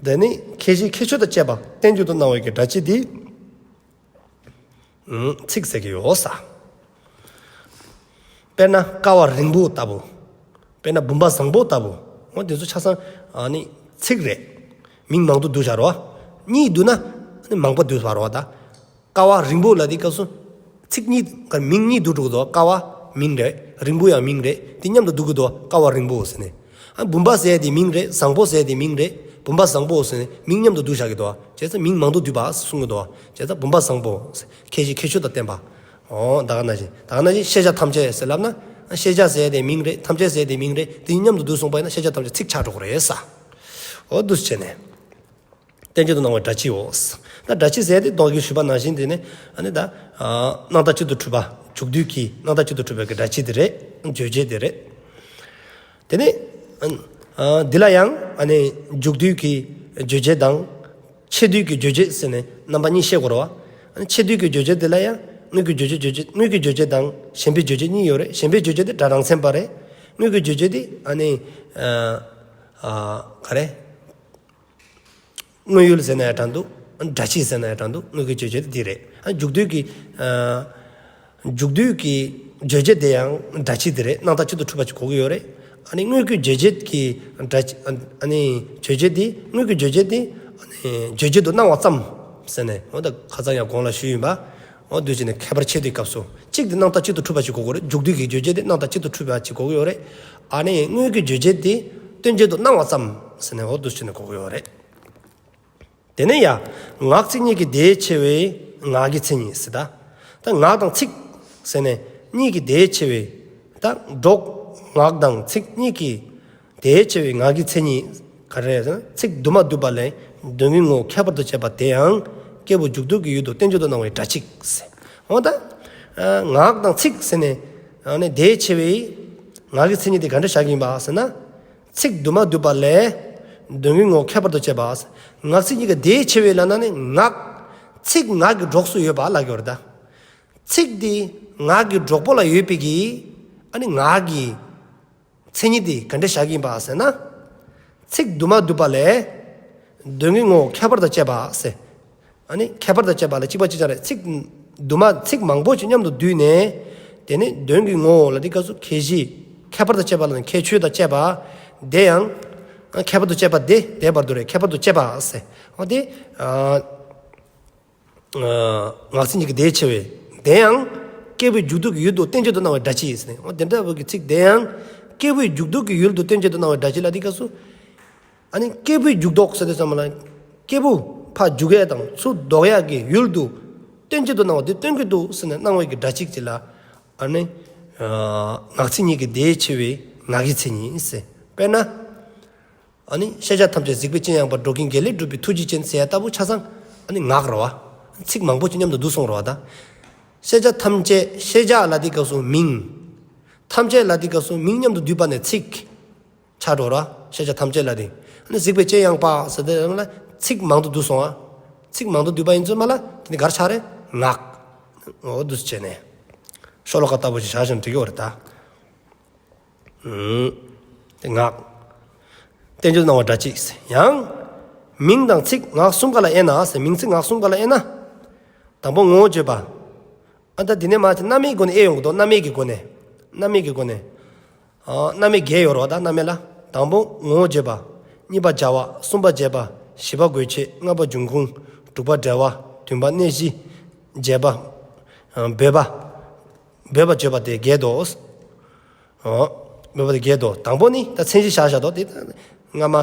དེ་ནི་ཁྱད་གཞི་ཁྱད་ཆོས་དང་བཅས་པ་བསྟན་བཅོས་སུ་སྣང་བའི་གི་སྒྲ་སྤྱི་དེ། ཚིག་ཟེར་གྱི་ཡོད་ས། དཔེར་ན་ཀ་བ་རིང་པོ་ལྟ་བུ། དཔེར་ན་བུམ་པ་བཟང་པོ་ལྟ་བུ། འོ་དེ་ཚོ་ཆ་ཚང་ཨ་ནི་ཚིག་རེད། མིང་མང་དུ་འདུས་བཞག་རོ། གཉིས་འདུས་ན་ཨ་ནི་མང་པོ་འདུས་བ་རོ་ད། ཀ་བ་རིང་པོ་ལ་དེ་སྐབས་སུ་ཚིག་གཉིས་ཀ་མིང་གཉིས་འདུས་འགྲོ་གི་འདུག་ཀ་བ་མིང་རེད། རིང་པོ་ཡང་མིང་རེད། དེ་མཉམ་དུ་འདུས་གི་འདུག་ཀ་བ་རིང་པོ་ཟེར་ནས། ཨ་བུམ་པ་ཟེར་དེ་མིང་རེད། བཟང་པོ་ཟེར་དེ་མིང་རེད། བུམ་པ་བཟང་པོ་ཟེར་ནས་མིང་མཉམ་དུ་འདུས་བཞག་གི་འདུག་བྱས་ཙང་མིང་མང་དུ་འདུས་པ་གསུང་གི་འདུག་བྱས་ཙང་བུམ་པ་བཟང་པོ། ཁྱད་གཞི་ཁྱད་ཆོས་དང་ལྡན་པ། འོ་ད་ག་ནང་བཞིན་ད་ག་ནང་བཞིན་ཤེས་བྱ་ཐམས་ཅད་ཟེར་ལབ་ན། ཤེས་བྱ་ཟེར་དེ་མིང་རེད། ཐམས་ཅད་ཟེར་དེ་མིང་རེད། དེ་མཉམ་དུ་འདུས་སོང་པ་ཡིན་ན་ཤེས་བྱ་ཐམས་ཅད་ཚིག་ཆགས་འགྲོ་གི་རེད་ས། འོ་འདུག་བྱས་ནས། བསྟན་བཅོས་སུ་སྣང་བའི་སྒྲ་སྤྱིའོ། ད་སྒྲ་སྤྱི་ཟེར་དེ་ད་གིན་ཞུས་པ་ནང་བཞིན་དེ་ནི་ཨ་ནི་ད་སྣང་བཏགས་གཅིག་ཏུ་འཁྲུལ་པ་འཇུག་བསྡུས་ཀྱི་སྣང་བཏགས་གཅིག་ཏུ་འཁྲུལ་པའི་གི་སྒྲ་སྤྱི་དེ་རེད། རྗོད་བྱེད་དེ་རེད། དེ་ནི་འདི་ལ་ཡང་ཨ་ནི་འཇུག་བསྡུས་ཀྱི་རྗོད་བྱེད་དང་ཆེད་བསྡུས་ཀྱི་རྗོད་བྱེད་ཟེར་ནས་རྣམ་པ་གཉིས་བཤད་དགོས་རེད་བ། ཨ་ནི་ཆེད་བསྡུས་ཀྱི་རྗོད་བྱེད་དེ་ལ་ཡང་དངོས་ཀྱི་རྗོད་བྱེད་རྗོད་བྱེད་དངོས་ཀྱི་རྗོད་བྱེད་དང་གཞན་པའི་རྗོད་བྱེད་གཉིས་ཡོད་རེད། གཞན་པའི་རྗོད་བྱེད་དེ་སྒྲ་རང་མཚན་པ་རེད། དངོས་ཀྱི་རྗོད་བྱེད་དེ་ཨ་ནི་ག་རེ། དངོས་ཡུལ་ཟེར་ན་ཡང་འདྲ་འདུག་སྒྲ་སྤྱི་ཟེར་ན་ཡང་འདྲ་འདུག་དངོས་ཀྱི་རྗོད་བྱེད་དེ་འདི་རེད། ཨ་འཇུག་བསྡུས་ཀྱི་ཨ་འཇུག་བསྡུས་ཀྱི་རྗོད་བྱེད་དེ་ཡང་སྒྲ་སྤྱི་དེ་རེད། སྣང་བཏགས་གཅིག་ཏུ་འཁྲུལ་པ་ཅིག་གོ་གི་ཡོད་རེད། ཨ་ནི་དངོས་ཀྱི་རྗོད་བྱེད་ཀྱི་སྒྲ་ཨ་ནི་རྗོད་བྱེད་དེ་དངོས་ཀྱི་རྗོད་བྱེད་དེ་ཨ་ནི་རྗོད་བྱེད་དུ་སྣང་བ་ཙམ་ཟེར་ནས་འོ་ད་ཁ་སང་ཡང་གོང་ལ་ཞུས་ཡིན་པ། འོ་འདུག་བྱས་ནས་ཁྱད་པར་ཕྱེ་དུས་སྐབས་སུ་གཅིག་དེ་སྣང་བཏགས་གཅིག་ཏུ་འཁྲུལ་པ་ཅིག་གོ་གི་ཡོད་རེད། འཇུག་བསྡུས་ཀྱི་རྗོད་བྱེད་དེ་སྣང་བཏགས་གཅིག་ཏུ་འཁྲུལ་པ་ཅིག་གོ་གི་ཡོད་རེད། ཨ་ནི་དངོས་ཀྱི་རྗོད་བྱེད་དེ་སྟོན་བྱེད་དུ་སྣང་བ་ཙམ་ཟེར་ནས་འོ་འདུག་བྱས་ནས་གོ་གི་ཡོད་རེད། དེ་ནས་ཡ། ངག་ཚིག་གཉིས་ཀྱི་ཟླས་ཕྱེ་བའི་ངག་གི་མཚན་ཉིད་ཟེར་ད། ད་ངག་དང་ཚིག་ཟེར་ནས་གཉིས་ཀྱི་ཟླས་ཕྱེ་བའི། ད་སྒྲོག་ངག་དང་ཚིག་གཉིས་ཀྱི་ཟླས་ཕྱེ་བའི་ངག་གི་མཚན་ཉིད་ག་རེ་ཟེར་ན། ཚིག་དུ་མ་འདུས་པ་ལས་དོན་གྱི་ངོ་བོ་ཁྱད་པར་དུ་བྱས་པ་དེ་ཡང་ སྐྱེས་བུ་འཇུག་ལྡོག་གི་ཡུལ་དུ་བསྟན་བཅོས་སུ་སྣང་བའི་སྒྲ་གཅིག་ཟེར། འོ་ད། ངག་དང་ཚིག་ཟེར་ནས། ཨ་ནི་དེའི་ཆེ་བའི་ངག་གི་མཚན་ཉིད་དེ་ག་འདྲ་བཞག་གི་ཡིན་པ་ཟེར་ན། ཚིག་དུ་མ་འདུས་པ་ལས། དོན་གྱི་ངོ་བོ་ཁྱད་པར་དུ་བྱས་པ། ངག་ཚིག་གཉིས་ཀ་དེའི་ཆེ་བའི་ལབ་ན་ནི་ངག་ཚིག་ངག་གི་གྲོགས་སུ་ཡོད་པ་ལབ་ཀྱི་ཡོད་རེད་ད། ཚིག་འདི་ངག་གི་གྲོགས་པོ་ལ་ཡོད་པའི་གི། ཨ་ནི་ངག་གི་མཚན་ཉིད་དེ་ག་འདྲ་བཞག་གི་ཡིན་པ་ཟེར་ན། ཚིག་དུ་མ་འདུས་པ་ལས། དོན་གྱི་ངོ་བོ་ཁྱད་པར་དུ་བྱས་པ་ཟེར། ཨ་ནི་ཁྱད་པར་དུ་བྱས་པ་ལ་གཅིག་པ་གཅིག་རྐྱང་རེད། ཚིག་དུ་མ་ཚིག་མང་པོ་ཞིག་མཉམ་དུ་བསྡུས་ནས། དེ་ནི་དོན་གྱི་ངོ་བོ་ལ་དེ་སྐབས་སུ་ཁྱད་གཞི། ཁྱད་པར་དུ་བྱས་པ་ལ་ནི་ཁྱད་ཆོས་དང་བཅས་པ། དེ་ཡང་། ཁྱད་པར་དུ་བཅས་པ་དེ་དེ་བར་དུ་རེད། ཁྱད་པར་དུ་བཅས་པ་ཟེར། འོ་དེ། ངག་ཚིག་གཉིས་ཀྱི་དེའི་ཆེ་བས། དེ་ཡང་། སྐྱེས་བུའི་འཇུག་ལྡོག་གི་ཡུལ་དུ་བསྟན་བཅོས་སུ་སྣང་བའི་སྒྲ་གཅིག་ཟེར་ནས། འོ་དེ་འདྲ་བོ་གི་ཚིག་དེ་ཡང་། སྐྱེས་བུའི་འཇུག་ལྡོག་གི་ཡུལ་དུ་བསྟན་བཅོས་སུ་སྣང་བའི་སྒྲ་གཅིག་ལ་དེ་སྐབས་སུ། ཨ་ནི་སྐྱེས་བུའི་འཇུག་ལྡོག་ཟེར་དུས་ཙམ་པ་ལ། སྐྱེས་བུ་ཕར་འཇུག་ཡས་དང་ཚུར་ལྡོག་ཡས་ཀྱི་ཡུལ་དུ་བསྟན་བཅོས་སུ་སྣང་བ་དེ་སྟོན་གྱི་འདུག་ཟེར་ནས་སྣང་བའི་གི་སྒྲ་གཅིག་ཅིག་ལ། ཨ་ནི། ངག་ཚིག་གཉིས་ཀྱི་དེའི་ཆེ་བས་ངག་གི་མཚན་ཉིད་ཟེར། དཔེར་ན། ཨ་ནི་ཤེས་བྱ་ཐམས་ཅད་གཟིགས་པའི་སྤྱན་ཡངས་པར་སྒྲོག་མཁན་དགེ་ལེགས་གྲུབ་པའི་ཐུགས་རྗེ་ཅན་ཟེར་ཡ་ལྟ་བུ་ཆ་ཚང་ཨ་ནི་ངག་རེད་བ། ཚིག་མང་པོ་ཅིག་མཉམ་དུ་བསྡུས་སོང་རེད་བ་ད། ཤེས་བྱ་ཐམས་ཅད་ཤེས་བྱ་ལ་དེ་སྐབས་སུ་མིང་། ཐམས་ཅད་ལ་དེ་སྐབས་སུ་མིང་མཉམ་དུ་བསྡུས་པ་ནས་ཚིག་ཆགས་འགྲོ་ར། ཤེས་བྱ་ཐམས་ཅད་ལ་དེ། ཨ་ནི་གཟིགས་པའི་སྤྱན་ཡངས་པ་ཟེར་དེ་ལ་ཚིག་མང་དུ་བསྡུས་སོང་ཨ། ཚིག་མང་དུ་བསྡུས་པ་ཡིན་ཚོད་མ་ལ་དེ་ནི་གར་ཆགས་རེད། ངག་འོ་འདུས་བྱས་ནས། ཤོ་ལོ་ཀ་ལྟ་བུ་ཞིག་བཞག་བཞིན་དུ་ཡོད་རེད་ད། དེ་ངག་བསྟན་བཅོས་སུ་སྣང་བ་སྒྲ་གཅིག་ཡང་། མིང་དང་ཚིག་ངག་གསུམ་ཀ་ལ་དབྱེ་ན་ཟེར། མིང་ཚིག་ངག་གསུམ་ཀ་ལ་དབྱེ་ན། དང་པོ་ངོ་བོ་བརྗོད་པ། ཨ་ད་འདི་ནས་མ་ཚད་རྣམ་དབྱེའི་སྒོ་ནས་དབྱེ་ཡོང་གི་འདུག་རྣམ་དབྱེ་གི་སྒོ་ནས། རྣམ་དབྱེ་གི་སྒོ་ནས། རྣམ་དབྱེ་བརྒྱད་ཡོད་རེད་བ་ད་རྣམ་དབྱེ་ལ། དང་པོ་ངོ་བོ་བརྗོད་པ། གཉིས་པ་བྱ་བ། གསུམ་པ་བྱེད་པ། བཞི་པ་དགོས་ཆེད། ལྔ་པ་འབྱུང་ཁུངས། དྲུག་པ་འབྲེལ་བ། བདུན་པ་གནས་གཞི། བྱེད་པ། འབོད་པ། འབོད་པ་བརྗོད་པ་དེ་བརྒྱད་དོ། འོ། འབོད་པ་དེ་བརྒྱད་དོ། དང་པོ་ནི་ད་མཚན་གཞི་བཞག་བཞག་དོ་དེ། སྔ་མ།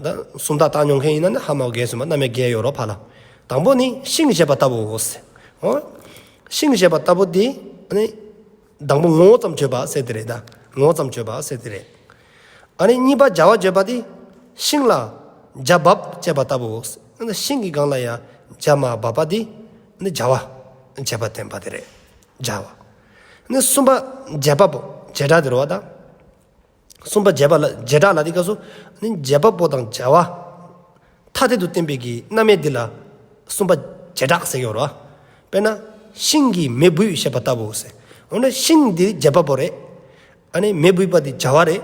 ད་སུམ་རྟགས་བཏང་མྱོང་མཁན་ཡིན་ན་ནི་ཧ་མ་གོ། བརྒྱད་སུམ་པ་རྣམ་དབྱེ་བརྒྱད་ཡོད་རོ་ཕ་ལ། དང་པོ་ནི་ཤིང་ཞེས་པ་ལྟ་བུའོ། འོ། ཤིང་ཞེས་པ་ལྟ་བུ་དེ་ནི། དང་པོ་ངོ་བོ་ཙམ་བརྗོད་པ་ཟེར་དེ་རེད་ད། ངོ་བོ་ཙམ་བརྗོད་པ་ཟེར་དེ་རེད། ཨ་ནི་གཉིས་པ་བྱ་བ་བརྗོད་པ་དེ། ཤིང་ལ་བྱ་འབབ་ཅེས་པ་ལྟ་བུའོ། ཤིང་གི་སྒང་ལ་ཡང་བྱ་མ་འབབ་པ་དེ། ནི་བྱ་བ་བྱེད་པ་བསྟན་པ་དེ་རེད། བྱ་བ། ནི་གསུམ་པ་བྱེད་པ་པོ་བྱེ་བྲག་དེ་རེད་བ་ད། གསུམ་པ་བྱེད་པ་ལ་བྱེ་བྲག་ལ་དེ་སྐབས་སུ་ནི་བྱེད་པ་པོ་དང་བྱ་བ། ཐ་དད་དུ་བསྟན་པའི་གི་རྣམ་དབྱེ་འདི་ལ་གསུམ་པ་བྱེ་བྲག་ཟེར་གྱི་ཡོད་རེད་བ། དཔེར་ན། ཤིང་གིས་མེ་འབུད་ཞེས་པ་ལྟ་བུ་ཟེར། འོ་ན་ཤིང་འདི་བྱེད་པ་པོ་རེད། ཨ་ནི་མེ་འབུད་པ་འདི་བྱ་བ་རེད།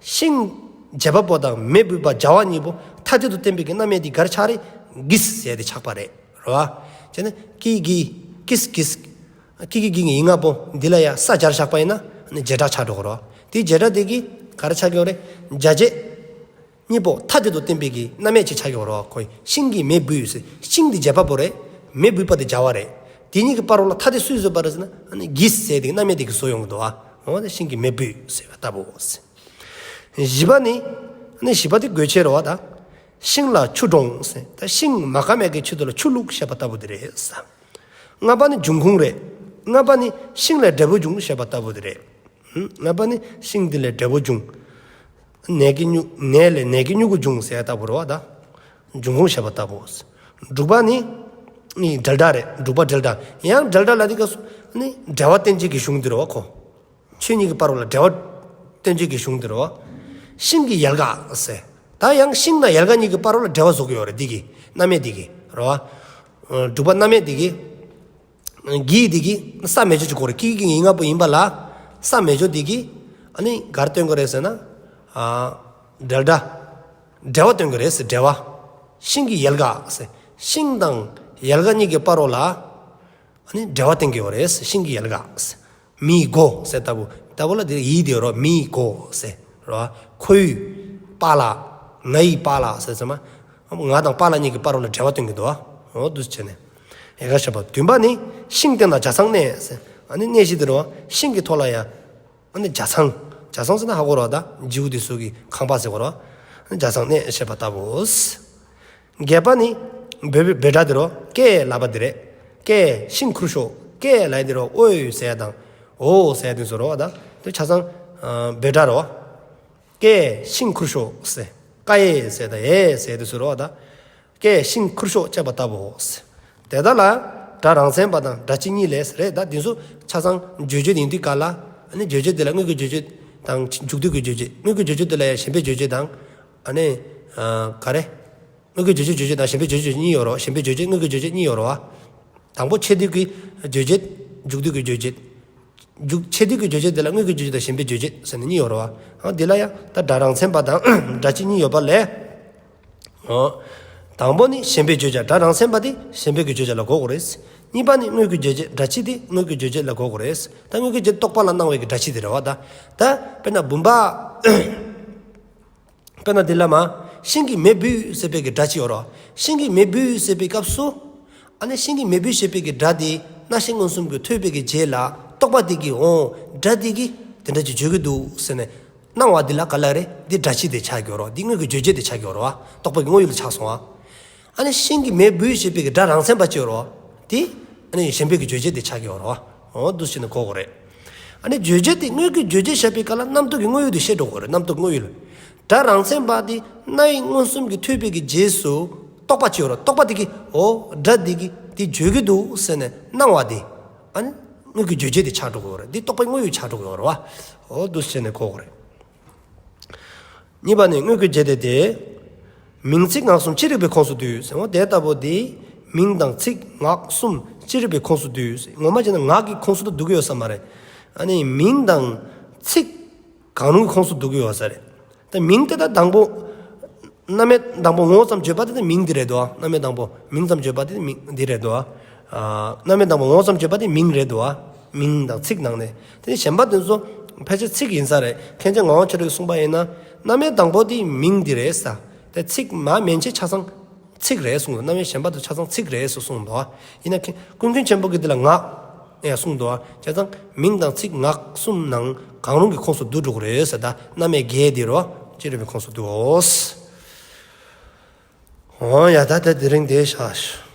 ཤིང་བྱེད་པ་པོ་དང་མེ་འབུད་པ་བྱ་བ་གཉིས་པོ་ཐ་དད་དུ་བསྟན་པའི་གི་རྣམ་དབྱེ་འདི་གར་ཆགས་རེད། གིས་ཟེར་ཏེ་ཆགས་པ་རེད། རེད་བ། བྱས་ན་ཀི་གི་ཀིས་གིས། ཀི་གི་གི་ཡིག་ངག་པོ་འདི་ལ་ཡང་ས་སྦྱར་བཞག་པ་ཡིན་ན་ནི་བྱེ་བྲག་ཆགས་འགྲོ་གི་རེད་བ། དེའི་བྱེ་བྲག་དེ་གིས་གར་ཆགས་ཀྱི་ཡོད་རེད། བྱ་བྱེད། གཉིས་པོ་ཐ་དད་དུ་བསྟན་པའི་གི་རྣམ་དབྱེ་ཅིག་ཆགས་ཀྱི་ཡོད་རེད་བ། ཁོ་ཤིང་གིས་མེ་འབུད་ཟེར། ཤིང་འདི་བྱེད་པ་པོ་རེད། མེ་འབུད་པ་དེ་བྱ་བ་རེད། དེ་གཉིས་ཀྱི་བར་ལ་ཐ་དད་སུས་བཟོས་པ་རེད་ཟེར་ན་ཨ་ནི་གིས་ཟེར་དེ་རྣམ་དབྱེ་དེ་གིས་བཟོས་ཡོང་གི་འདུག་བ། འོ་ན་ཤིང་གིས་མེ་འབུད་ཟེར་བ་ལྟ་བུ་ཟེར། བཞི་པ་ནི། ཨ་ནི་བཞི་པ་དེ་དགོས་ཆེད་རེད་བ་ད། ཤིང་ལ་ཆུ་དྲོངས་ཟེར། ད་ཤིང་མ་དཀར་མོའི་གི་ཆེད་དུ་ལ་ཆུ་བླུགས་ཞེས་པ་ལྟ་བུ་དེ་རེད་ཟེར། ལྔ་པ་ནི་འབྱུང་ཁུངས་རེད། ལྔ་པ་ནི་ཤིང་ལས་འབྲས་བུ་འབྱུང་ཞེས་པ་ལྟ་བུ་དེ་རེད། ལྔ་པ་ནི་ཤིང་འདི་ལས་འབྲས་བུ་འབྱུང་། ནས་ཀྱི་མྱུ་ནས་ལས་ནས་ཀྱི་མྱུ་གུ་འབྱུང་ཟེར་ལྟ་བུ་རེད་བ་ད། འབྱུང་ཁུངས་ཞེས་པ་ལྟ་བུ། དྲུག་པ་ནི། ནི་འབྲེལ་སྒྲ་རེད། དྲུག་པ་འབྲེལ་སྒྲ། ཡང་འབྲེལ་སྒྲ་ལ་དེ་སྐབས་སུ་ནི་འབྲེལ་བ་བསྟན་བྱེད་ཀྱི་གཞུང་འདི་རེད་བ་ཁོ། ཆོས་གཉིས་ཀྱི་བར་ལ་འབྲེལ་བ་བསྟན་བྱེད་ཀྱི་གཞུང་འདི་རེད་བ། ཤིང་གི་ཡལ་ག་ཟེར། ད་ཡང་ཤིང་དང་ཡལ་ག་གཉིས་ཀྱི་བར་ལ་འབྲེལ་བ་བཟོ་གི་ཡོད་རེད་འདི་གི་རྣམ་དབྱེ་འདི་གི་རེད་བ། དྲུག་པ་རྣམ་དབྱེ་འདི་གི་གིས་འདི་གི་ས་མེད་ཆོག་ཅིག་གོ་རེད། ཀི་གི་ཡིག་ངག་པོ་ཡིན་པ་ལ་ས་མེད་ཆོག་འདི་གི་ཨ་ནི་གར་སྟོན་གི་རེད་ཟེར་ན། འབྲེལ་སྒྲ། འབྲེལ་བ་སྟོན་གི་རེད་ཟེར་འབྲེལ་བ། ཤིང་གི་ཡལ་ག་ཟེར། ཤིང་དང་ཡལ་ག་གཉིས་ཀྱི་བར་རོ་ལ་ཨ་ནི་འབྲེལ་བ་སྟོན་གི་ཡོད་རེད་ཟེར། ཤིང་གི་ཡལ་ག་ཟེར། མིའི་མགོ་ཟེར་ལྟ་བུ་ལྟ་བུ་ལ་འདིར་ཡིད་དེ་རོ་མིའི་མགོ་ཟེར་རོ། ཁོའི་པཱ་ལགས། ང་ཡི་པཱ་ལགས་ཟེར་ཚང་མ། ང་དང་པཱ་ལགས་གཉིས་ཀྱི་བར་རོ་ལ་འབྲེལ་བ་སྟོན་གི་འདུག་ཨ། འོ་འདུག་བྱས་ནས། ཡལ་ག་ཞེས་པ། བདུན་པ་ནི་ཤིང་སྟེང་ན་ཇ་ཚང་གནས་ཟེར། ཨ་ནི་གནས་གཞི་དེ་རོ་ཤིང་གི་ཐོག་ལ་ཡ། ཨ་ནི་ཇ་ཚང་། ཇ་ཚང་ཟེར་ན་ཧ་གོ་རོ་ད་རྗེའུ་དེ་ཚོ་གི་ཁང་པ་ཟེར་གོ་རོ། ཨ་ནི་ཇ་ཚང་གནས་ཞེས་པ་ལྟ་བུ། བརྒྱད་པ་ནི། འབོད་པའི་འབོད་སྒྲ་དེ་རོ། ཀྱེ་ལབ་པ་དེ་རེད། ཀྱེ་ཤིང་ཁུར་ཤོག་ཀྱེ་ལབ་དེ་རོ་ཨོའི་ཟེར་ཡ་དང་། འོ་ཟེར་ཡ་དེ་ཚོ་རོ་ད། དེ་ཆ་ཚང་། འབོད་སྒྲ་རོ། ཀྱེ་ཤིང་ཁུར་ཤོག་ཟེར། ཀ་ཡེ་ཟེར་དང་ཨེ་ཟེར་དེ་ཚོ་རོ་ད། སྐས་ཤིང་ཁུར་ཤོག་བཅད་པ་ལྟ་བུའོ། དེ་དག་ལ་སྒྲ་རང་མཚན་པ་དང་སྒྲ་སྤྱི་གཉིས་ལས་རེད། ད་འདི་ཚོ་ཆ་ཚང་བརྗོད་བྱེད་ཡིན་དུས་ག་ལ། ཨ་ནི་བརྗོད་བྱེད་དེ་ལ་དངོས་ཀྱི་བརྗོད་བྱེད་དང་མཇུག་བསྡུ་གི་བརྗོད་བྱེད། དངོས་ཀྱི་བརྗོད་བྱེད་དེ་ལ་ཡང་གཞན་པའི་བརྗོད་བྱེད་དང་། ཨ་ནི་ག་རེ། དངོས་ཀྱི་བརྗོད་བྱེད་བརྗོད་བྱེད་དང་གཞན་པའི་བརྗོད་བྱེད་གཉིས་ཡོད་རེད། གཞན་པའི་བརྗོད་བྱེད་དངོས་ཀྱི་བརྗོད་བྱེད་གཉིས་ཡོད་རེད་བ། དང་པོ་ཆེད་དུ་གི་བརྗོད་བྱེད། མཇུག་བསྡུ་གི་བརྗོད་བྱེད། མཇུག་ཆེད་དུ་གི་བརྗོད་བྱེད་དེ་ལ་དངོས་ཀྱི་བརྗོད་བྱེད་དང་གཞན་པའི་བརྗོད་བྱེད་ཟེར་ནས་གཉིས་ཡོད་རེད་བ། འོ་འདི་ལ་ཡང་ད་སྒྲ་རང་མཚན་པ་དང་སྒྲ་སྤྱི་གཉིས་ཡོད་པ་ལས། འོ། དང་པོ་ནི་གཞན་པའི་བརྗོད་བྱ། སྒྲ་རང་མཚན་པ་དེ་གཞན་པའི་གི་བརྗོད་བྱ་ལ་གོ་དགོས་རེད། གཉིས་པ་ནི་དངོས་ཀྱི་བརྗོད་བྱེད། སྒྲ་སྤྱི་དེ་དངོས་ཀྱི་བརྗོད་བྱེད་ལ་གོ་དགོས་རེད། ད་དངོས་ཀྱི་བརྗོད་རྟོག་པ་ལ་སྣང་བའི་གི་སྒྲ་སྤྱི་དེ་རེད་བ་ད། ད་དཔེར་ན་བུམ་པ། དཔེར་ན་འདི་ལ་མ། ཤིང་གི་མེ་འབུད་ཟེར་བའི་གི་སྒྲ་སྤྱི་ཡོད་རེད། ཤིང་གི་མེ་འབུད་ཟེར་བའི་སྐབས་སུ། ཨ་ནི་ཤིང་གི་མེ་འབུད་ཞེས་པའི་གི་སྒྲ་དེ་རྣ་ཤེས་མངོན་སུམ་གྱིས་ཐོས་པའི་གི་རྗེས་ལ་རྟོག་པ་དེ་གིས་འོ། སྒྲ་དེ་གིས་དེ་འདྲ་ཅིག་བརྗོད་ཀྱི་འདུག་ཟེར་ནས། སྣང་བ་འདི་ལ་ག་ལ་རེད། འདི་སྒྲ་སྤྱི་དེ་ཆགས་ཀྱི་ཡོད་རེད། འདི་དངོས་ཀྱི་བརྗོད་བྱེད་དེ་ཆགས་ཀྱི་ཡོད་རེད་བ། རྟོག་པ་གི་དངོས་ཡུལ་དུ་ཆགས་སོང་བ། ཨ་ནི་ཤིང་གི་མེ་འབུད་ཞེས་པའི་གི་སྒྲ་རང་མཚན་པ་ཅིག་ཡོད་རེད་བ། དེ་ཨ་ནི་གཞན་པའི་གི་བརྗོད་བྱེད་དེ་ཆགས་ཀྱི་ཡོད་རེད་བ། འོ་འདུག་བྱས་ནས་གོ་དགོས་རེད། ཨ་ནི་བརྗོད་བྱེད་དེ་དངོས་ཀྱི་བརྗོད་བྱེད་བཤད་པའི་སྐབས་ལ་རྣམ་རྟོག་གི་དངོས་ཡུལ་དེ་ཤེས་འགྲོ་དགོས་རེད། རྣམ་རྟོག་གི་དངོས་ཡུལ། སྒྲ་རང་མཚན་པ་དེ་རྣ་ཡི་མངོན་སུམ་གྱིས་ཐོས་པའི་གི་རྗེས་སུ་རྟོག་པ་ཅིག་ཡོད་རེད། རྟོག་པ་དེ་གིས་འོ་སྒྲ་འདི་གིས་དེ་བརྗོད་ཀྱི་འདུག་ཟེར་ནས་སྣང་བ་དེ། ཨ་ནི་དངོས་ཀྱི་བརྗོད་བྱེད་དེ་ཆགས་འགྲོ་གི་ཡོད་རེད། འདི་རྟོག་པའི་དངོས་ཡུལ་ཆགས་འགྲོ་གི་ཡོད་རེད་བ། འོ་འདུག་བྱས་ནས་གོ་དགོས་རེད། གཉིས་པ་ནི་དངོས་ཀྱི་བརྗོད་བྱེད་དེ། མིང་ཚིག་ངག་གསུམ་ཅི་རིགས་པའི་ཁོངས་སུ་འདུས་ཟེར། འོ་དེ་ལྟ་བུ་དེ། མིང་དང་ཚིག་ངག་གསུམ་ཅི་རིགས་པའི་ཁོངས་སུ་འདུས་ཟེར། ངོ་མ་བྱས་ན་ངག་གི་ཁོངས་སུ་ད་འདུ་གི་ཡོད་ས་མ་རེད། ཨ་ནི་མིང་དང་ཚིག་གང་རུང་གི་ཁོངས་སུ་འདུ་གི་ཡོད་ས་རེད། ད་མིང་དེ་ད་དང་པོ། རྣམ་དབྱེ་དང་པོ་ངོ་ཙམ་བརྗོད་པ་དེ་ད་མིང་འདི་རེད་དོ། རྣམ་དབྱེ་དང་པོ་མིང་ཙམ་བརྗོད་པ་དེ་མིང་འདི་རེད་དོ། ཨ། རྣམ་དབྱེ་དང་པོ་ངོ་ཙམ་བརྗོད་པ་དེ་མིང་རེད་དོ། མིང་དང་ཚིག་ནང་ནས། དེ་ནས་གཞན་པ་དེ་ཚོ་ཕལ་ཆེར་ཚིག་ཡིན་ས་རེད། མཁན་ཆེན་ངག་དབང་ཆོས་གྲགས་ཀྱིས་གསུངས་པ་ཡིན་ན། རྣམ་དབྱེ་དང་པོ་དེ་མིང་འདི་རེད་ས། དེ་ཚིག་མ་མན་ཆད་ཆ་ཚང་ཚིག་རེད་གསུངས་འདུག། རྣམ་དབྱེ་གཞན་པ་དེ་ཆ་ཚང་ཚིག་རེད་ཟེར་གསུངས་འདུག། ཡིན་ན་མཁན་ཀུན་མཁྱེན་ཆེན་པོ་གིས་འདི་ལ་ངག་ཡང་གསུངས་འདུག། བྱས་ཙང་མིང་དང་ཚིག་ངག་གསུམ་ནང་གང་རུང་གི་ཁོངས་སུ་བསྡུ་འགྲོ་གི་རེད་ཟེར། ད་རྣམ་དབྱེ་བརྒྱད་འདི་རོ་ཅི་རིགས་པའི་ཁོངས་སུ་བསྡུའོ། འོ་ཡ། ད་ད་དེ་རིང་དེ་བཞག